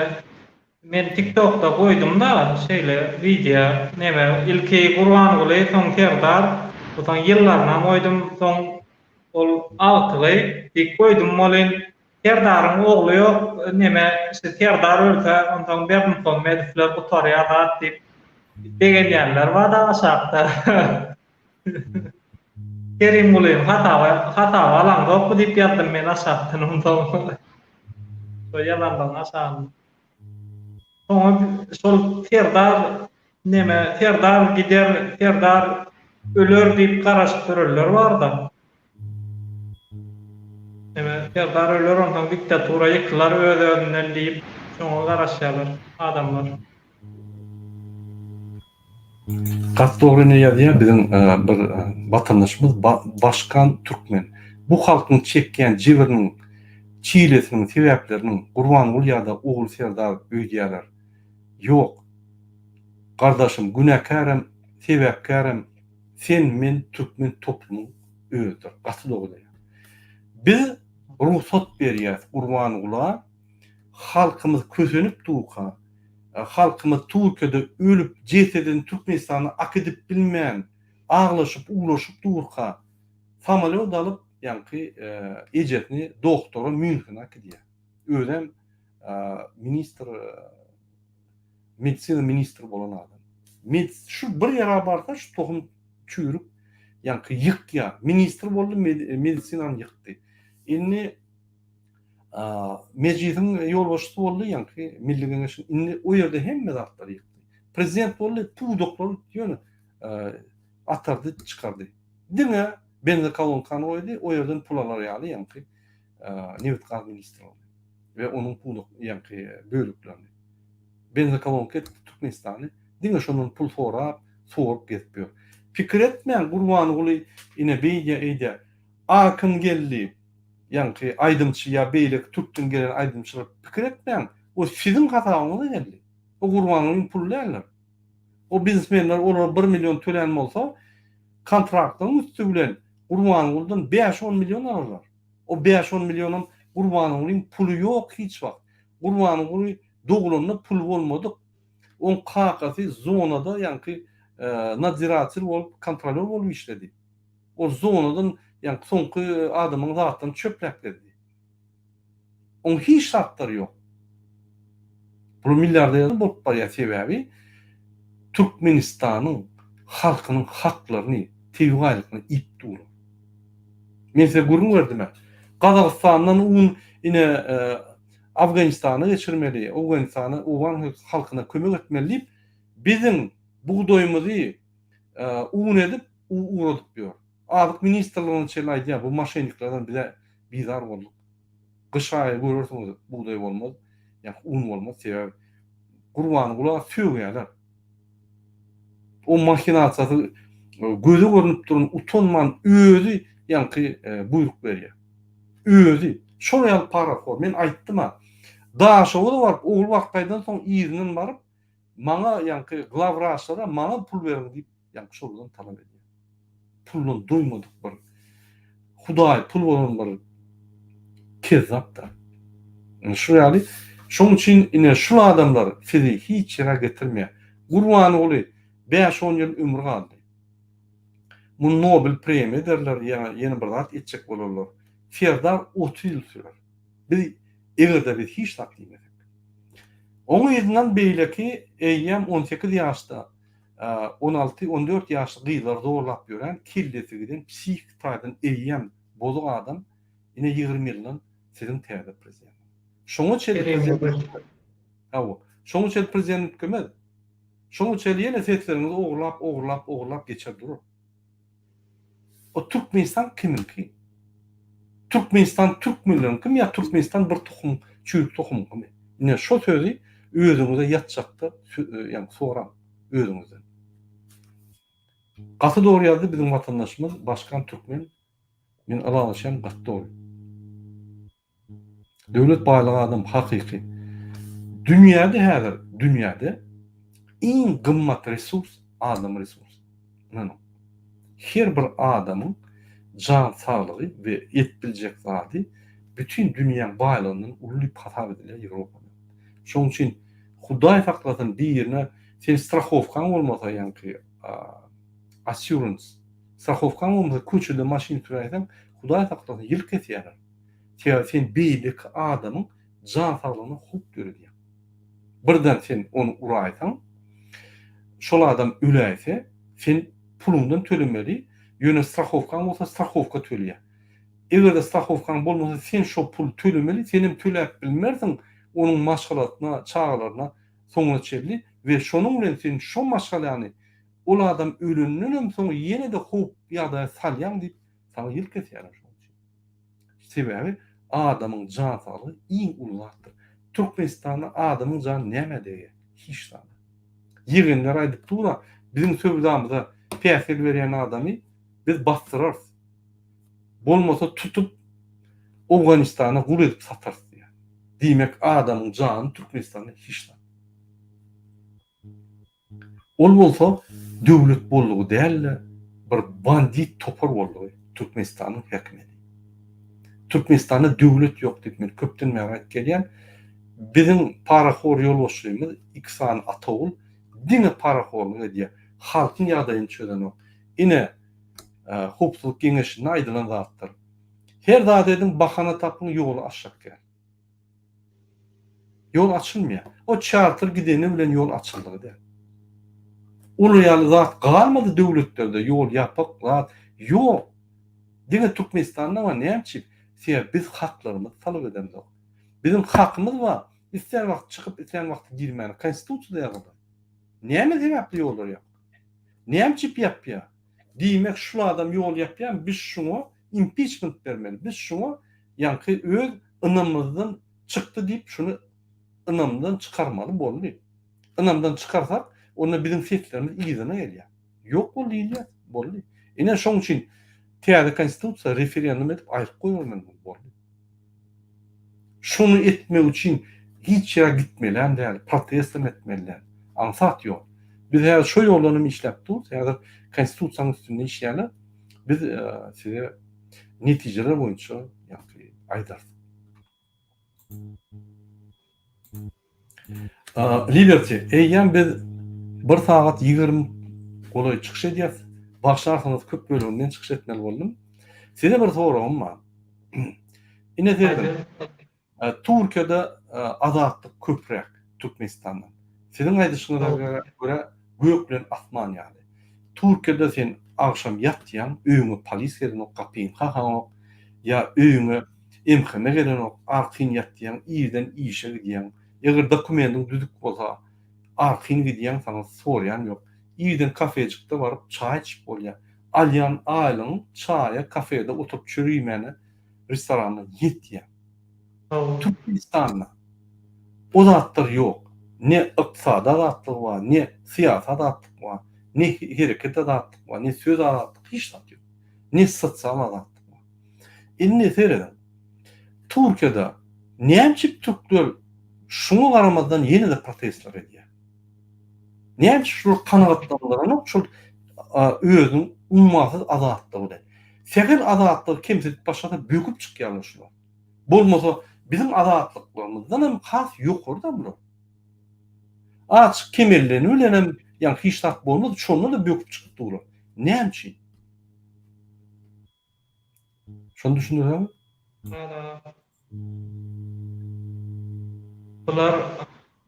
men TikTokda goýdum-da şeýle wideo neme ilki Gurbanguly soň Serdar soň ýyllarynam goýdum soň ol agtygy diýip goýdum welin Serdaryň ogly ýok neme işte Serdar ölse onsoň Berdimuhamedowlar gutarýar zat diýip begenýänler barda aşakda. Kerimgulyny hasaba hasaba alaňzokmy diýip ýazdym men aşakdan onsoň. Şo ýazanlaryň aşagynda. Soňa şol Serdar neme Serdar gider, Serdar öler diýip garaşyp ýörenler barda. Neme Serdar öler onsoň diktatura ýykylar öz-özünden diýip şoňa garaşýarlar adamlar. Gaty dogry ine ýazýar biziň bir watandaşymyz Başkan Türkmen. Bu halkyň çekýän jebiriniň çilesiniň sebäpleriniň Gurbanguly ýa-da Ogul Serdar öýdýäler. Ýok. Gardaşym günäkärem sebäpkärem sen men türkmen toplumyň özüdir. Gaty dogry diýýär. Biz rugsat berýäs Gurbangula halkymyz kösenip durka Halkymyz Türkiýede ölüp, jesedini Türkmenistana akidip bilmän, aglaşyp, uwlaşyp durka, samolýot alyp, ýaňky ejesini doktora Mýunhene akidýär. Özem ministr, medisina ministri bolan adam. Şu bir ýere barsa, şu tohum çüýrük, ýaňky ýykýar. Ministr boldy, medisinany ýykdy. Indi Mejlisiň ýolbaşçysy boldy ýaňky Milli Geňeşiň. Indi o ýerde hemme zatlary ýykdy. Prezident boldy, pudaklary ýöne atardy, çykardy. Diňe Benzokolonkany goýdy, o ýerden pul alar ýaly ýaňky nebit-gaz ministrligini we onuň pudak ýaňky böleklerini. Benzokolonka etdi Türkmenistany, diňe şondan pul sorap, sorup gezip ýör. Pikir etmäň Gurbanguly ine beýdýä eýdýä. Akyn geldi ýaňky aýdymçy ýa beýleki türkden gelen aýdymçylar pikir etmäň, o siziň hasabyňyza geldi. O Gurbangulyň puly däldir. O biznesmenler olara bir million tölän bolsa, kontraktyň üsti bilen Gurbangulydan bäş-on million alarlar. O bäş-on millionam Gurbangulyň puly ýok hiç wagt. Gurbanguly dogulanda puly bolmadyk. Oň kakasy zonada ýaňky nadziratel bolup, kontrolýor bolup işledi. Ol zonadan ýaňky soňky adamyň zatlaryny çöpläp gezdi. Oň hiç zatlary ýok. Bular milliarder bolup barýar sebäbi Türkmenistanyň halkynyň haklaryny, tebigy baýlyklaryny iýip durlar. Men size gürrüň berdim-ä. Gazagystandan un ine Afganistana geçirmeli, Owganystana, owgan halkyna kömek etmeli diýip, biziň bugdaýymyzy un edip ugradyp ýör. Azyk ministrligine çenli aýdýar, bu moşenniklerden bize bizar bolduk. Gyş aýy görersiňiz bugdaý bolmaz, ýa un bolmaz, sebäbi Gurbangula sögýärler. O mahinasiýasy göze görnüp duran utanman özi ýaňky buýruk berýär. Özi. Şol ýaly parahor. Men aýtdym-a. Daşoguza baryp Ogulbagt gaýdan soň yzyndan baryp maňa ýaňky glawwraçlara maňa pul beriň diýip Ýaňky şoldan talap edýär. Puldan doýmadyk bir Hudaý pul bolan bir kezzapdyr. Ine şu ýaly. Şoň üçin ine şul adamlar sizi hiç ýere getirmeýär. Gurbanguly bäş-on ýyl ömri galdy. Muny Nobel premiýa ederler ýa ýene bir zat etjek bolarlar. Serdar 30 ýyl sürer. Biz eger-de biz hiç zat diýmesek. Oň yzyndan beýleki eýýäm 18 ýaşda 16, 14 ýaşly gyzlary zorlap ýören, kellesi giden, psihiki taýdan eýýäm bozuk adam ine 20 ýyldan siziň täze prezidentiňiz. Şoňa çenli prezident Hawa. Şoňa çenli prezident üýtgemez. Şoňa çenli ýene sesleriňizi ogurlap, ogurlap, ogurlap geçer durar. O Türkmenistan kimiňki? Türkmenistan türkmenleriňkimi ýa Türkmenistan bir tohum, çüýrük tohumyňkymy? Ine şo sözi özüňize ýatjakda ýagny soraň özüňizden. Gaty dogry ýazdy biziň watandaşymyz Başkan Türkmen. Men ylalaşýan gaty dogry. Döwlet baýlygy adam hakyky. Dünýäde häzir dünýäde iň gymmat resurs adam resursy. Ynanyň. Her bir adamyň jan saglygy we edip biljek zady bütin dünýäň baýlygyndan uly diýip hasap edilýär Ýewropada. Şonuň üçin Hudaý saklasyn birine sen strahowkaň bolmasa ýaňky assurance strahowkaň bolmasa köçede maşyn süräýseň Hudaý saklasyn ýyl kesýärler. Sebäbi sen beýleki adamyň jan saglygyna howp döredýäň. Birden sen ony uraýsaň, şol adam öläýse, sen puluňdan tölemeli, ýöne strahowkaň bolsa strahowka töleýär. Eger-de strahowkaň bolmasa sen şo puly tölemeli, senem töläp bilmersiň onuň maşgalasyna, çagalaryna soňuna çenli we şonuň bilen sen şo maşgalany ol adam ölendenem soň ýene-de howp ýagdaýa salýaň diýip saňa ýyl kesýärler şonuň üçin. Sebäbi adamyň jan saglygy iň uly zatdyr. Türkmenistanda adamyň jany nämä degýär? Hiç zada. Ýegenler aýdyp dur-a, biziň söwdamyza päsgel berýän adamy biz basdyrarys. Bolmasa tutup Owganystana gul edip satarys diýýär. Diýmek adamyň jany Türkmenistanda hiç zat. Ol bolsa döwlet boldugy däl-de, bir bandit topar boldugy Türkmenistanyň häkimiýeti. Türkmenistanda döwlet ýok diýip men köpden bäri aýdyp gelýän. Biziň parahor ýolbaşçymyz iki sany ata ogul diňe parahorlyk edýär. Halkyň ýagdaýyny çözenok. Ine, Howpsuzlyk geňeşinde aýdylan zatlar. Her zat ediň, bahana tapyň, ýoly aşak gel. Ýol açylmaýar. O çarter gideni bilen ýol açyldygy däl. Olar ýaly zat galmady döwletlerde, ýol ýapyk zat ýok. Diňe Türkmenistanda bar, näme üçin? Sebäbi biz haklarymyzy talap edemzok. Biziň hakymyz bar, islän wagt çykyp, islän wagty girmäne. Konstitusiýada ýazylan. Näme sebäpli ýollar ýapyk? Näme üçin ýapýar? Diýmek şul adam ýol ýapýan biz şuňa impiçment bermeli. Biz şuňa ýaňky öz ynamymyzdan çykdy diýip şuny ynamdan çykarmaly boldy. Ynamdan çykarsak onda biziň seslerimiz yzyna gelýär. Ýok bol diýilýär. Boldy. Ine şoň üçin täze konstitusiýa referendum edip aýryp goýbermeli boldy. Şony etmek üçin hiç ýere gitmelem däl, protestem etmeli däl. Aňsat ýol. Biz häzir şo ýoldan hem işläp durus. Häzir konstitusiýanyň üstünde işleýärler. Biz size netijeler boýunça ýagty aýdarys. Liberty, eýýäm biz bir sagat 20 golaý çykyş edýäs. Bagyşlarsyňyz köp bölegini men çykyş etmeli boldum. Size bir soragym bar. Ine serediň. Türkiýede azatlyk köpräk Türkmenistandan. Siziň aýdyşyňyza görä gök bilen asman ýaly. Türkiýede sen agşam ýatýaň, öýüňe polis gelenok, gapyňy kakanok, ýa öýüňe MHM gelenok, arkaýyn ýatýaň, irden işe gidýäň. Eger dokumendiň düzük bolsa, arkaýyn gidýäň, saňa soraýan ýok. Irden kafejikde baryp çaý içip bolýar. Alýan aýlygyň çaýa, kafede oturyp çörek iýmäne restoranda ýetýär. Türkmenistanda o zatlar ýok. Ne ykdysady azatlyk bar, ne syýasy azatlyk bar, ne hereket azatlyk bar, ne söz azatlyk, hiç zat ýok. Ne sosial azatlyk bar. Indi serediň. Türkiýede näme üçin türkler şuňa garamazdan ýene-de protestler edýär? Näme üçin şular kanagatlandyranok şol özüniň ummasyz azatlygy bilen? Sähel azatlygy kemsidip başlasa böküp çykýarlar şular. Bolmasa biziň azatlyklarymyzdan hem has ýokarda bular. Azjyk kemeldeni bilen hem ýa hiç zat bolmaz, şonda-da böküp çykyp durlar. Näme üçin? Şony düşündirseňiz? Bular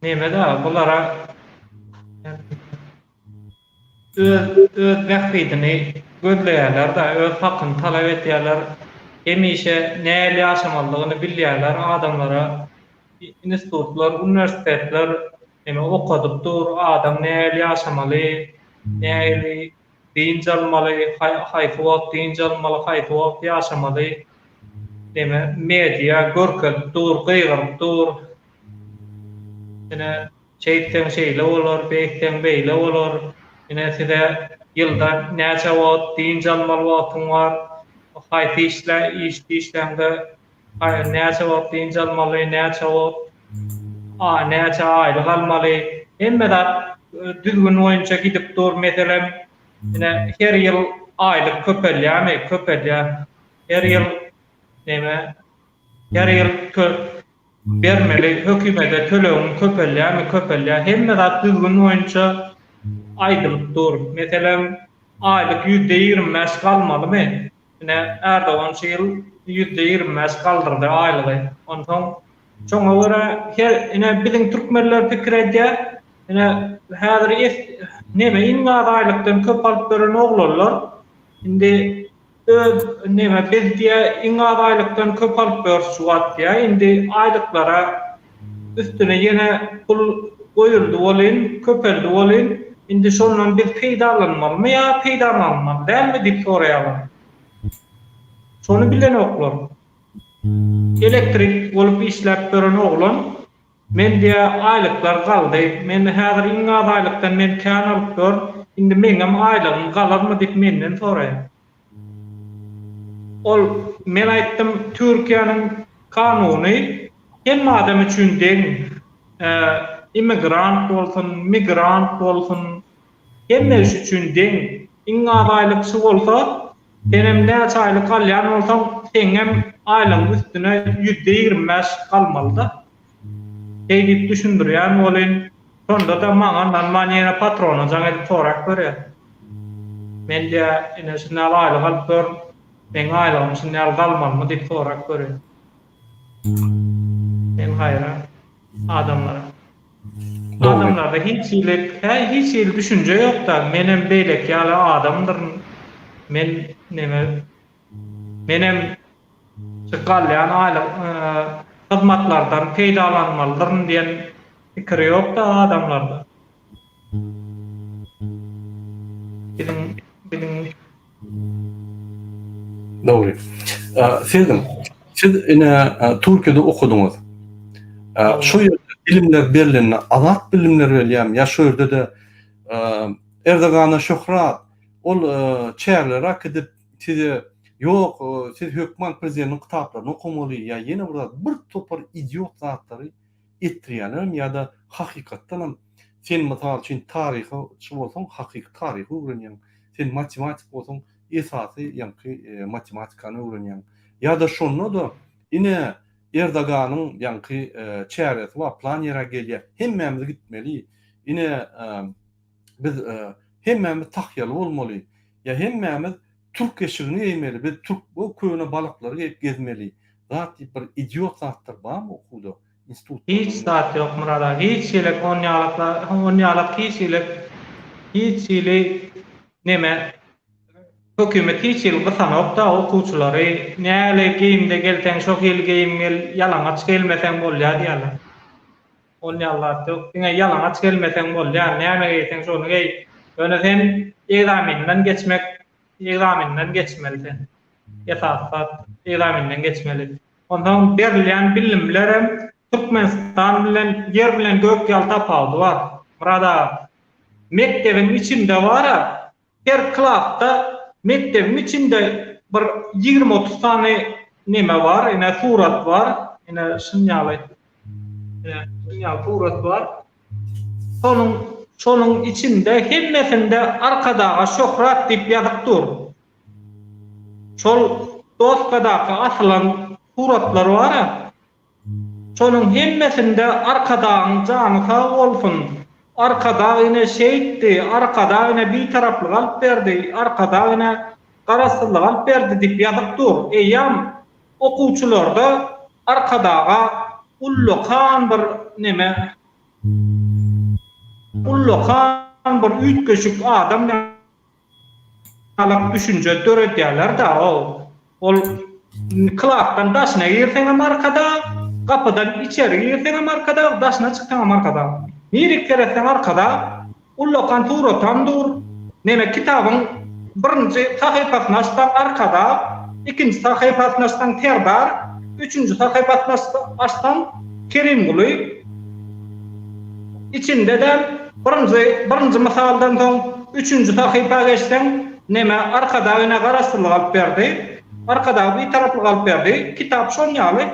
neme-da, bulara öz öz bähbidini gözleýärler-de, öz hakyny talap edýärler. Hemişe nähili ýaşamalydygyny bilýärler, adamlara institutlar, uniwersitetler neme okadyp dur, adam nähili ýaşamaly, nähili dynç almaly, haýsy wagt dynç almaly, haýsy wagt ýaşamaly, neme media görkezip dur, gygyryp dur. Ine, şeýtseň şeýle bolar, beýtseň beýle bolar. Ine size ýylda näçe wagt dynç almaly wagtyň bar, haýsy işle işde işläňde näçe wagt dynç almaly, näçe wagt a näçe aýlyk almaly. Hemme zat düzgün boýunça gidip dur. Meselem, ine her ýyl aýlyk köpelýärmi? Köpelýär. Her ýyl neme her ýyl bermeli hökümete tölegiň köpelýärmi? Köpelýär. Hemme zat düzgün boýunça aýdylyp dur. Meselem, aýlyk 25% galmalymy? Ine, Erdogan şu ýyl 25% galdyrdy aýlygy. Onsoň şoňa görä her ine biziň türkmenler pikir edýär. Ine häzir es neme iň az aýlykdan köp alyp beren oglanlar indi öz neme biz diýä iň az aýlykdan köp alyp ýörüs şu wagt diýä indi aýlyklara üstüne ýene pul goýuldy welin köpeldi welin indi şondan biz peýdalanmalymy ýa peýdalanmaly dälmi diýip soraýarlar. Şony bilenoklar. Elektrik bolup işläp ýören oglan men diýä aýlyklar galdy men häzir iň az aýlykdan men kän alyp ýörün indi meňem aýlygym galarmy diýip menden soraýar. Ol, men aýtdym, Türkiýäniň kanuny hemme adam üçin deň, immigrant bolsun, migrant bolsun, hemme iş üçin deň. Iň az aýlykçy bolsa, senem näçe aýlyk alýan bolsaň, seňem aýlygyň üstüne 25% galmaly-da. Şeý diýip düşündirýän welin, şonda-da maňa ynanman ýene patrona jaň edip sorap görýär. Men diýýär, ine şunday ýaly aýlyk alyp ýörün, meň aýlygym şunday ýaly galmalymy diýip sorap görýär. Men haýran adamlara. Adamlarda hiç hili, hä hiç hili düşünje ýok-da, menem beýleki ýaly adamdyryn, men neme Menem şu galýan aýlyk hyzmatlardan peýdalanmalydyryn diýen pikir ýok-da adamlarda. Biziň biziň. Dogry. Siziň siz ine Türkiýede okadyňyz. Şu ýerde bilimler berlende azat bilimler berýärmi ýa şu ýerde-de Erdogana şöhrat ol çärelere äkidip size ýok siz hökman prezidentiň kitaplaryny okamaly ýa ýene bir zat bir topar idiot zatlary etdirýärlermi ýa-da hakykatdanam sen mysal üçin taryhçy bolsaň hakyky taryhy öwrenýäň sen matematik bolsaň esasy ýaňky matematikany öwrenýäň ýa-da şonda-da ine Erdoganyň ýaňky çäresi bar plan ýere gelýär hemmämiz gitmeli ine biz hemmämiz tahýaly bolmaly ýa hemmämiz türk eşigini geýmeli biz türk bu köne balaklary geýip gezmeli zat diýip bir idiot zatlar barmy okuwda institutlarda Hiç zat ýok Myrat aga hiç hili onýalak onýalak hiç hili hiç hili neme hökümet hiç hili gysanokda okuwçylary näli geýimde gelseň şo hili geýim gel ýalaňaç gelmeseň bolýa diýýärler. Ol ýaly zat ýok. Diňe ýalaňaç gelmeseň bolýar. Näme geýseň şony geý. Ýöne sen egzaminden geçmek, egzaminden geçmeli sen. Esasy zat egzaminden geçmeli. Onsoň berilýän bilimlerem Türkmenistan bilen ýer bilen gök ýaly tapawudy bar. Myrat aga, mekdebiň içinde bar-a, Her klasda mekdebiň içinde bir 20-30 sany neme bar, ine surat bar, ine şun ýaly. Ine şun ýaly surat bar. Şonuň şonuň içinde hemmesinde Arkadaga şöhrat diýip ýazyp dur. Şol doskadaky asylan suratlar bar-a. Şonuň hemmesinde Arkadagyň jany sag bolsun, Arkadag ine şeýtdi, Arkadag ine Bitaraplygy alyp berdi, Arkadag ine Garaşsyzlygy alyp berdi diýip ýazyp dur. Eýýäm okuwçylarda Arkadaga ullakan bir neme, ullakan bir üýtgeşik adam ýalak düşünje döredýärler-dä ol. Ol klasdan daşyna girseňem arkadag, gapydan içeri girseňem arkadag, daşyna çyksaňam arkadag. Nirik seretseň arkadag, ullakan suratam dur. Neme kitabyň birinji sahypasyny açsaň arkadag, ikinji sahypasyny açsaň Serdar, üçünji sahypasyny açsaň Kerimguly. Içinde-de birinji birinji mysaldan soň üçünji sahypa geçseň, neme Arkadag ine Garaşsyzlyk alyp berdi, Arkadag Bitaraplyk alyp berdi, kitap şon ýaly.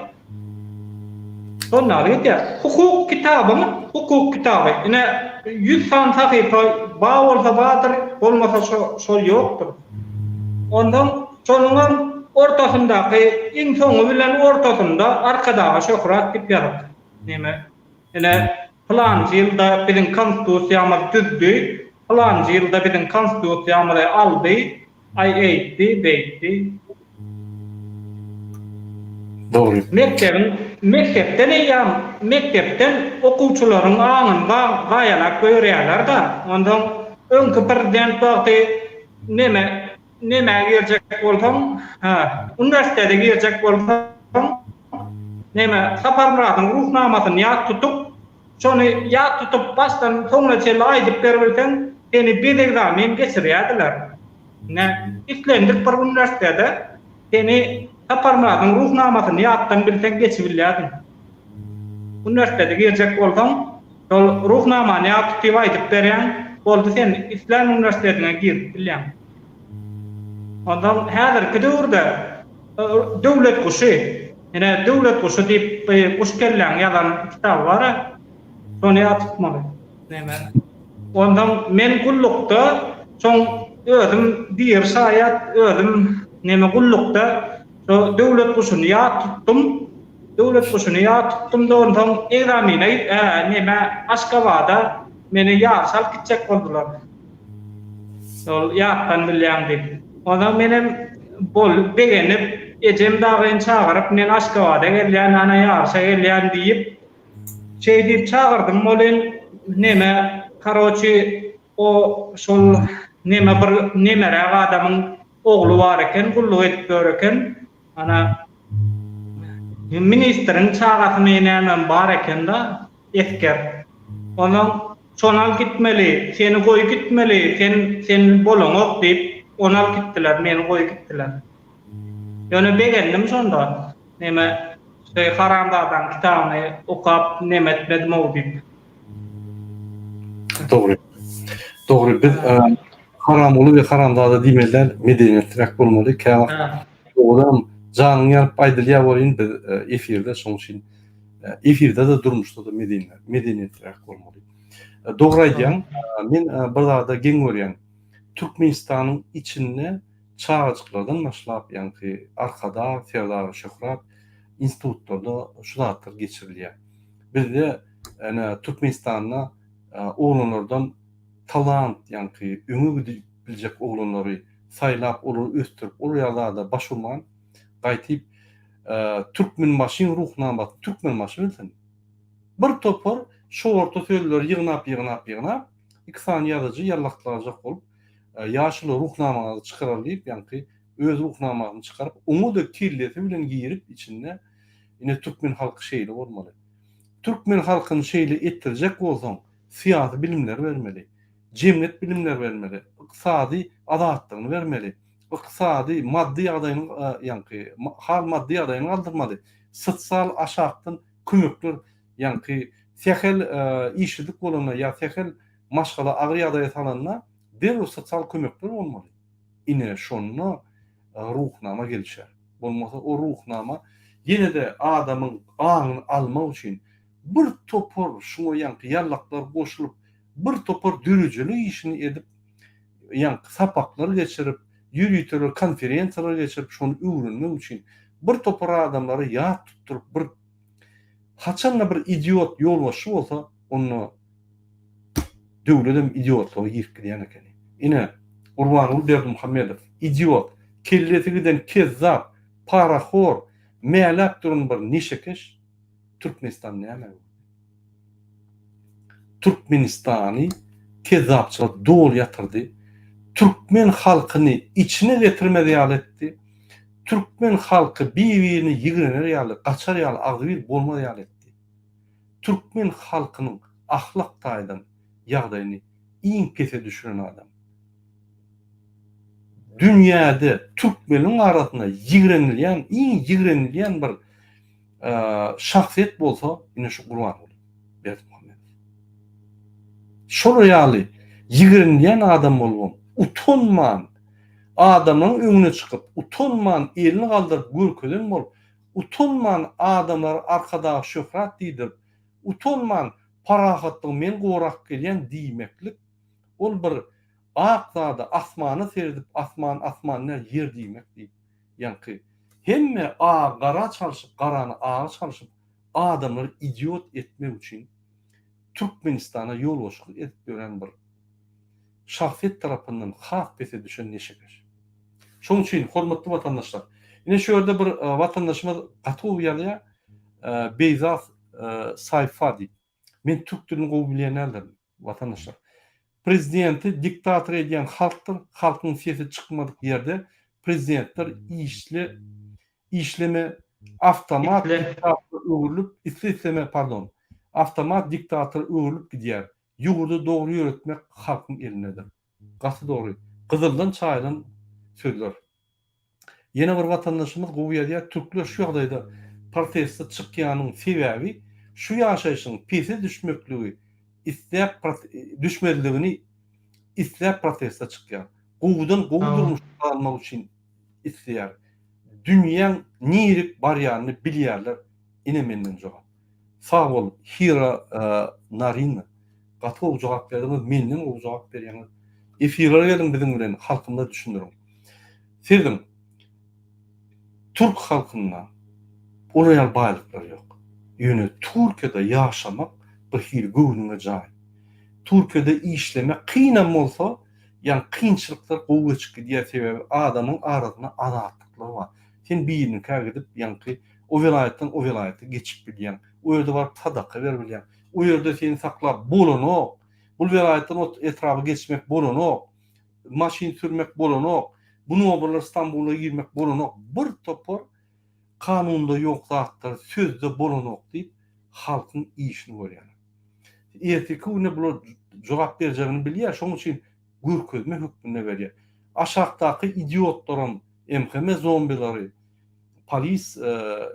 Şon ýaly gidýär. Hukuk kitabyň hukuk kitaby ine 100 sany sahypa bar bolsa bardyr, bolmasa şo şol ýokdur. Onsoň şonuňam ortasyndaky iň soňy bilen ortasynda Arkadaga şöhrat diýip ýazyp. Neme Ine, pylanjy ýylda biziň konstitusiýamyz düzdi, pylanjy ýylda biziň konstitusiýamyzy aldy, aý eýtdi, beýtdi. Dogry. Mekdebiň, mekdepden eýýäm, mekdepden okuwçylaryň aňyny zaýalap goýberýärler-de. Onsoň öňki prezident wagty neme, Nämä girjek bolsaň, hä, uniwersitete girjek bolsaň, näme, Saparmyradyň Ruhnamasyny ýat tutup, şony ýat tutup başdan soňuna çenli aýdyp beribilseň, seni bez ekzamen geçirýärdiler. Ine, islendik bir uniwersitete seni Saparmyradyň Ruhnamasyny ýatdan bilseň geçibilýärdiň. Uniwersitete girjek bolsaň, şol Ruhnamany ýat tutyp aýdyp berýäň, boldy sen islän uniwersitetiňe girip bilýäň. Onsoň häzirki döwürde Döwlet guşy, ine Döwlet guşy diýip guş kelläň ýazan kitaby bar-a, şony ýat tutmaly. Näme? Onsoň men gullukda şoň özüm diri şaýat, özüm neme gullukda şo Döwlet guşuny ýat tutdum. Döwlet guşuny ýat tutdum-da onsoň egzamine, ä, neme Aşgabada meni ýaryşa alyp gitjek boldular. Şol ýatdan bilýäň diýip. Onsoň menem bol begenip, ejem dagyny çagyryp, men Aşgabada gelýän, ana ýaryşa gelýän diýip, şeý diýip çagyrdym welin, neme, karoçi, o şol neme bir nemeräk adamyň ogly bar eken, gulluk edip ýör eken. Ana, ministriň çagasymy nämem bar eken-de, esger. Onsoň Şony alyp gitmeli, seni goýup gitmeli, sen sen bolaňok diýip, Ony alyp gitdiler, meni goýup gitdiler. Ýöne begendim şonda. Neme, şeý haramzadaň kitabyny okap neme etmedim-ow diýip. Dogry. Dogry, biz haramguly we haramzada diýmeli däl, medeniýetliräk bolmaly. Käwagt dogrudanam janyň ýanyp aýdylýar welin biz efirde, şonuň üçin efirde-de, durmuşda-da medeniýetliräk bolmaly. Dogry aýdýaň. Men bir zada geň görýän. Türkmenistanyň içinde çagajyklardan başlap, ýaňky Arkadag, Serdar Şöhrat institutlarda şu zatlar geçirilýär. Bizde ene Türkmenistanda oglanlardan talant, ýaňky öňe gidip biljek oglanlary saýlap, olary ösdürip, ol ýaly zada baş urman, gaýtyp Türkmenbaşyň Ruhnamasyny Türkmenbaşy bilsin. Bir topar şorta sözleri ýygnap, ýygnap, ýygnap, iki sany ýazyjy ýallaklajak bolup, Ýaşuly Ruhnamaňyzy çykarar diýip, ýaňky öz Ruhnamasyny çykaryp, oňa-da kellesi bilen girip içinde, ine türkmen halky şeýle bolmaly. Türkmen halkyny şeýle etdirjek bolsaň, syýasy bilimler bermeli, jemgyýet bilimleri bermeli, ykdysady azatlygyny bermeli, ykdysady, maddy ýagdaýyny, ýaňky hal maddy ýagdaýyny galdyrmaly, sosial aşakdan kömekler, ýaňky sähel işsizlik bolanda ýa sähel maşgala agyr ýagdaýa salanda derrew sosial kömekler bolmaly. Ine şonda Ruhnama gelişer. Bolmasa o Ruhnama ýene-de adamyň aňyny almak üçin bir topar şuňa ýaňky ýallaklar goşulyp bir topar döredijilik işini edip ýaňky sapaklar geçirip ýöriteler konferensiýalar geçirip şony öwrenmek üçin bir topar adamlara ýat tutduryp bir haçanda bir idiot ýolbaşçy bolsa onda döwledem idiotlyga girip gidýän ekeni. Ine, Gurbanguly Berdimuhamedow, idiot, kellesi giden kezzap, parahor, mäläp duran bir neşekeş Türkmenistan nämä öwürdi? Türkmenistany kezzapçylar doly ýatyrdy. Türkmen halkyny içine getirmez ýaly etdi. Türkmen halky bir-birini ýigrener ýaly, gaçar ýaly, agzybir bolmaz ýaly etdi. Türkmen halkynyň ahlak taýdan ýagdaýyny iň pese düşüren adam. Dünýäde türkmeniň arasynda ýigrenilýän, iň ýigrenilýän bir şahsyýet bolsa ine şu Gurbanguly Berdimuhamedow. Şolar ýaly ýigrenilýän adam bolubam utanman adamlaryň öňüne çykyp utanman elini galdyryp görkezen bolup Utanman adamlara Arkadag şöhrat diýdirip, utanman parahatlygy men gorap gelýän diýmeklik, ol bir ak zada asmana seredip asman asman däl ýer diýmek diýip, ýaňky hemme agy gara çalşyp garany aga çalşyp adamlary idiot etmek üçin Türkmenistana ýolbaşçylyk edip ýören bir şahsyýet tarapyndan has pese düşen neşekeş. Şonuň üçin hormatly watandaşlar, ine şu ýerde bir watandaşymyz gaty gowy ýazýar, Beýzat Saýfa diýip. Men türk dilini gowy bilýän däldirin, watandaşlar. Prezidenti diktator edýän halkdyr, halkyň sesi çykmadyk ýerde prezidentler işle işleme awtomat diktatora öwrülip, isle-isleme pardon, awtomat diktatora öwrülip gidýär. Ýurdy dogry ýöretmek halkyň elindedir. Gaty dogry. Gyzyldan çaýylan sözler. Ýene bir watandaşymyz gowy ýazýar, Türkler şu ýagdaýda proteste çykýanyň sebäbi şu ýaşaýşyň pese düşmekligi isläp düşmezligini isläp proteste çykýar. Gowudan gowy durmuşda galmak üçin isleýär. Dünýäň nirik barýanyny bilýärler. Ine menden jogap. Sag bol Hira Narina gaty gowy jogap berdiňiz menden gowy jogap berýäňiz efirlere geliň biziň bilen halkymyza düşündiriň siziň türk halkynda olar ýaly baýlyklar ýok ýöne türkiýede ýaşamak bir hili göwnüňe jaý türkiýede işlemek kynam bolsa ýagny kynçylyklar gowy geçip gidýär sebäbi adamyň arasynda azatlyklar bar sen biriniňkä gidip ýaňky O welaýatdan o welaýata geçip bilýäň. O ýerde baryp sadaka berip bilýäň. O ýerde seni saklap bolanok. Bul welaýatdan o etraba geçmek bolanok. Maşyn sürmek bolanok. Bu noburlar Stambula girmek bolanok. Bir topar kanunda ýok zatlar sözde bolanok diýip halkyň işini görýärler. Erteki güne bular jogap berjegini bilýär, şonuň üçin görkezme hökmünde berýär. Aşakdaky idiotlaram MHM zombilary, polis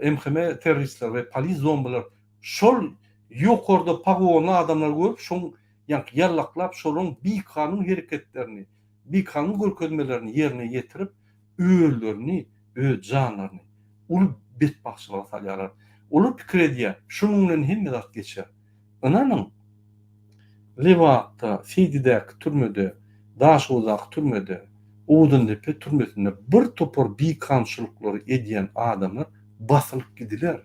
MHM terroristleri we polis zombiler şol ýokarda pagonly adamlary görüp şoň ýaňky ýallaklap şolaryň bikanun hereketlerini, bikanun görkezmelerini ýerine ýetirip özlerini, öz janlaryny uly betbagtçylyga salýarlar. Olar pikir edýär, şunuň bilen hemme zat geçer. Ynanyň, Lebapda, Seýdidäki türmede, Daşoguzdaky türmede, Owadandepe türmesinde bir topar bikanunçylyklary edýän adamlar basylyp gidiler.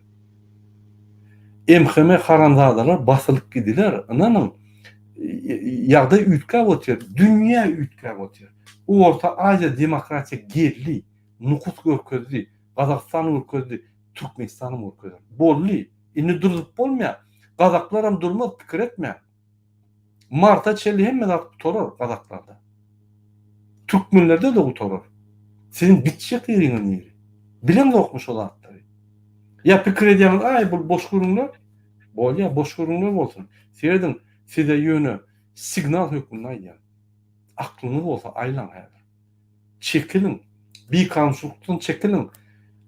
MHM haramzadalar basylyp gidiler. Ynanyň, ýagdaý üýtgäp otyr, dünýä üýtgäp otyr. Orta Aziýa demokratiýa geldi, Nukus görkezdi, Gazagystan görkezdi, Türkmenistanam görkezer. Boldy. Indi durzup bolmaýar. Gazaklaram durmaz, pikir etmäň. Marta çenli hemme zat gutarar gazaklarda. Türkmenlerde-de gutarar. Siziň gitjek ýeriňiz nire? Bileňzokmy şo zatlary? Ýa pikir edýäňiz, aý bul boş gürrüňler? Bolýar, boş gürrüňler bolsun. Serediň, size ýöne signal hökmünde aýdýan. Aklyňyz bolsa aýlaň häzir. Çekiliň. Bikanunçylykdan çekiliň.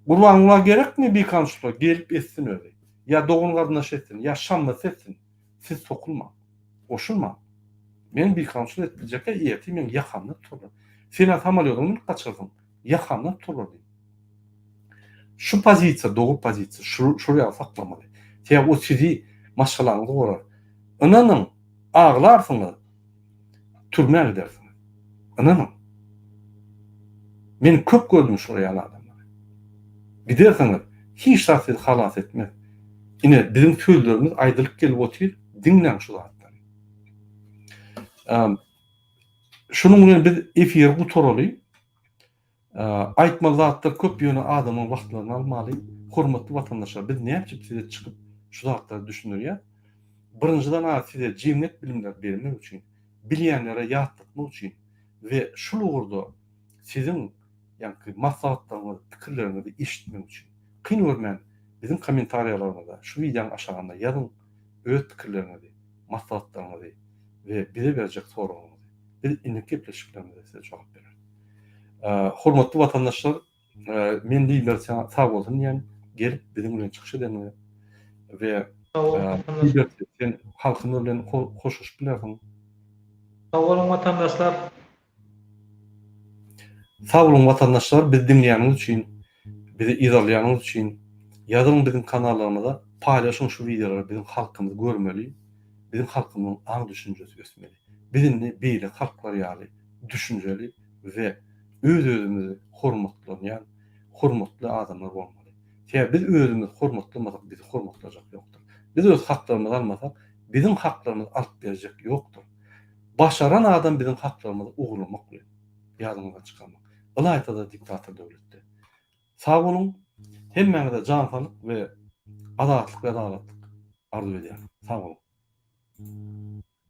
Gurbanguly gerekmi bikanunçylyklar? Gelip etsin özi. Ýa dogan-garyndaş etsin, ýa şammasy etsin. Siz sokulmaň. Goşulmaň. Men bikanunçylyk edip biljekkä ertir meň ýakamdan tutarlar. Sen-ä samolýodyňy münüp gaçarsyň. Ýakamdan tutarlar diýip. Şu pozisiýa dogry pozisiýa. Şu şol ýaly saklamaly. Sebäbi o sizi, maşgalaňyzy gorar. Ynanyň, aglarsyňyz. Türmä gidersiňiz. Ynanyň. Men köp gördüm şol ýaly adamlary. Gidersiňiz, hiç zat sizi halas etmez. Ine, biziň sözlerimiz aýdylyp gelip otyr, diňläň şu zatlary. Şunuň bilen biz efiri gutaraly. Aýtmaly zatlar köp ýöne adamyň wagtlaryny almaly. Hormatly watandaşlar biz näme üçin size çykyp şu zatlary düşündirýäs? Birinjiden a size jemgyýet bilimleri bermek üçin, bilýänlere ýatlatmak üçin we şul ugurda siziň ýaňky maslahatlaryňyzy, pikirleriňizi eşitmek üçin. Kyn görmän biziň kommentariýalarymyza şu wideonyň aşagynda ýazyň öz pikirleriňizi, maslahatlaryňyzy we bize berjek soragyňyzy. Biz indiki gepleşiklerimizde size jogap bereris. Hormatly watandaşlar, men Liber sag bolsun diýýän, gelip biziň bilen çykyş edeniňe we Liber sen halkymyz bilen hoşlaşyp bilersiň. Sag boluň watandaşlar. Sag boluň watandaşlar bizi diňleýäniňiz üçin, bizi yzarlaýanyňyz üçin. Ýazylyň biziň kanallarymyza, paýlaşyň şu wideolary biziň halkymyz görmeli, biziň halkymyzyň aň düşünjesi ösmeli. Biz indi beýleki halklar ýaly düşünjeli we öz-özümizi hormatlanýan hormatly adamlar bolmaly. Sebäbi biz özümizi hormatlamasak bizi hormatlajak ýokdur. Biz öz haklarymyzy almasak biziň haklarymyzy alyp berjek ýokdur. Başaran adam biziň haklarymyzy ogurlamak bilen ýadyňyzdan çykarmaň. Ylaýta-da diktator döwletde. Sag boluň, hemmäňize jan saglyk we azatlyk we adalatlyk arzuw edýärin. Sag boluň.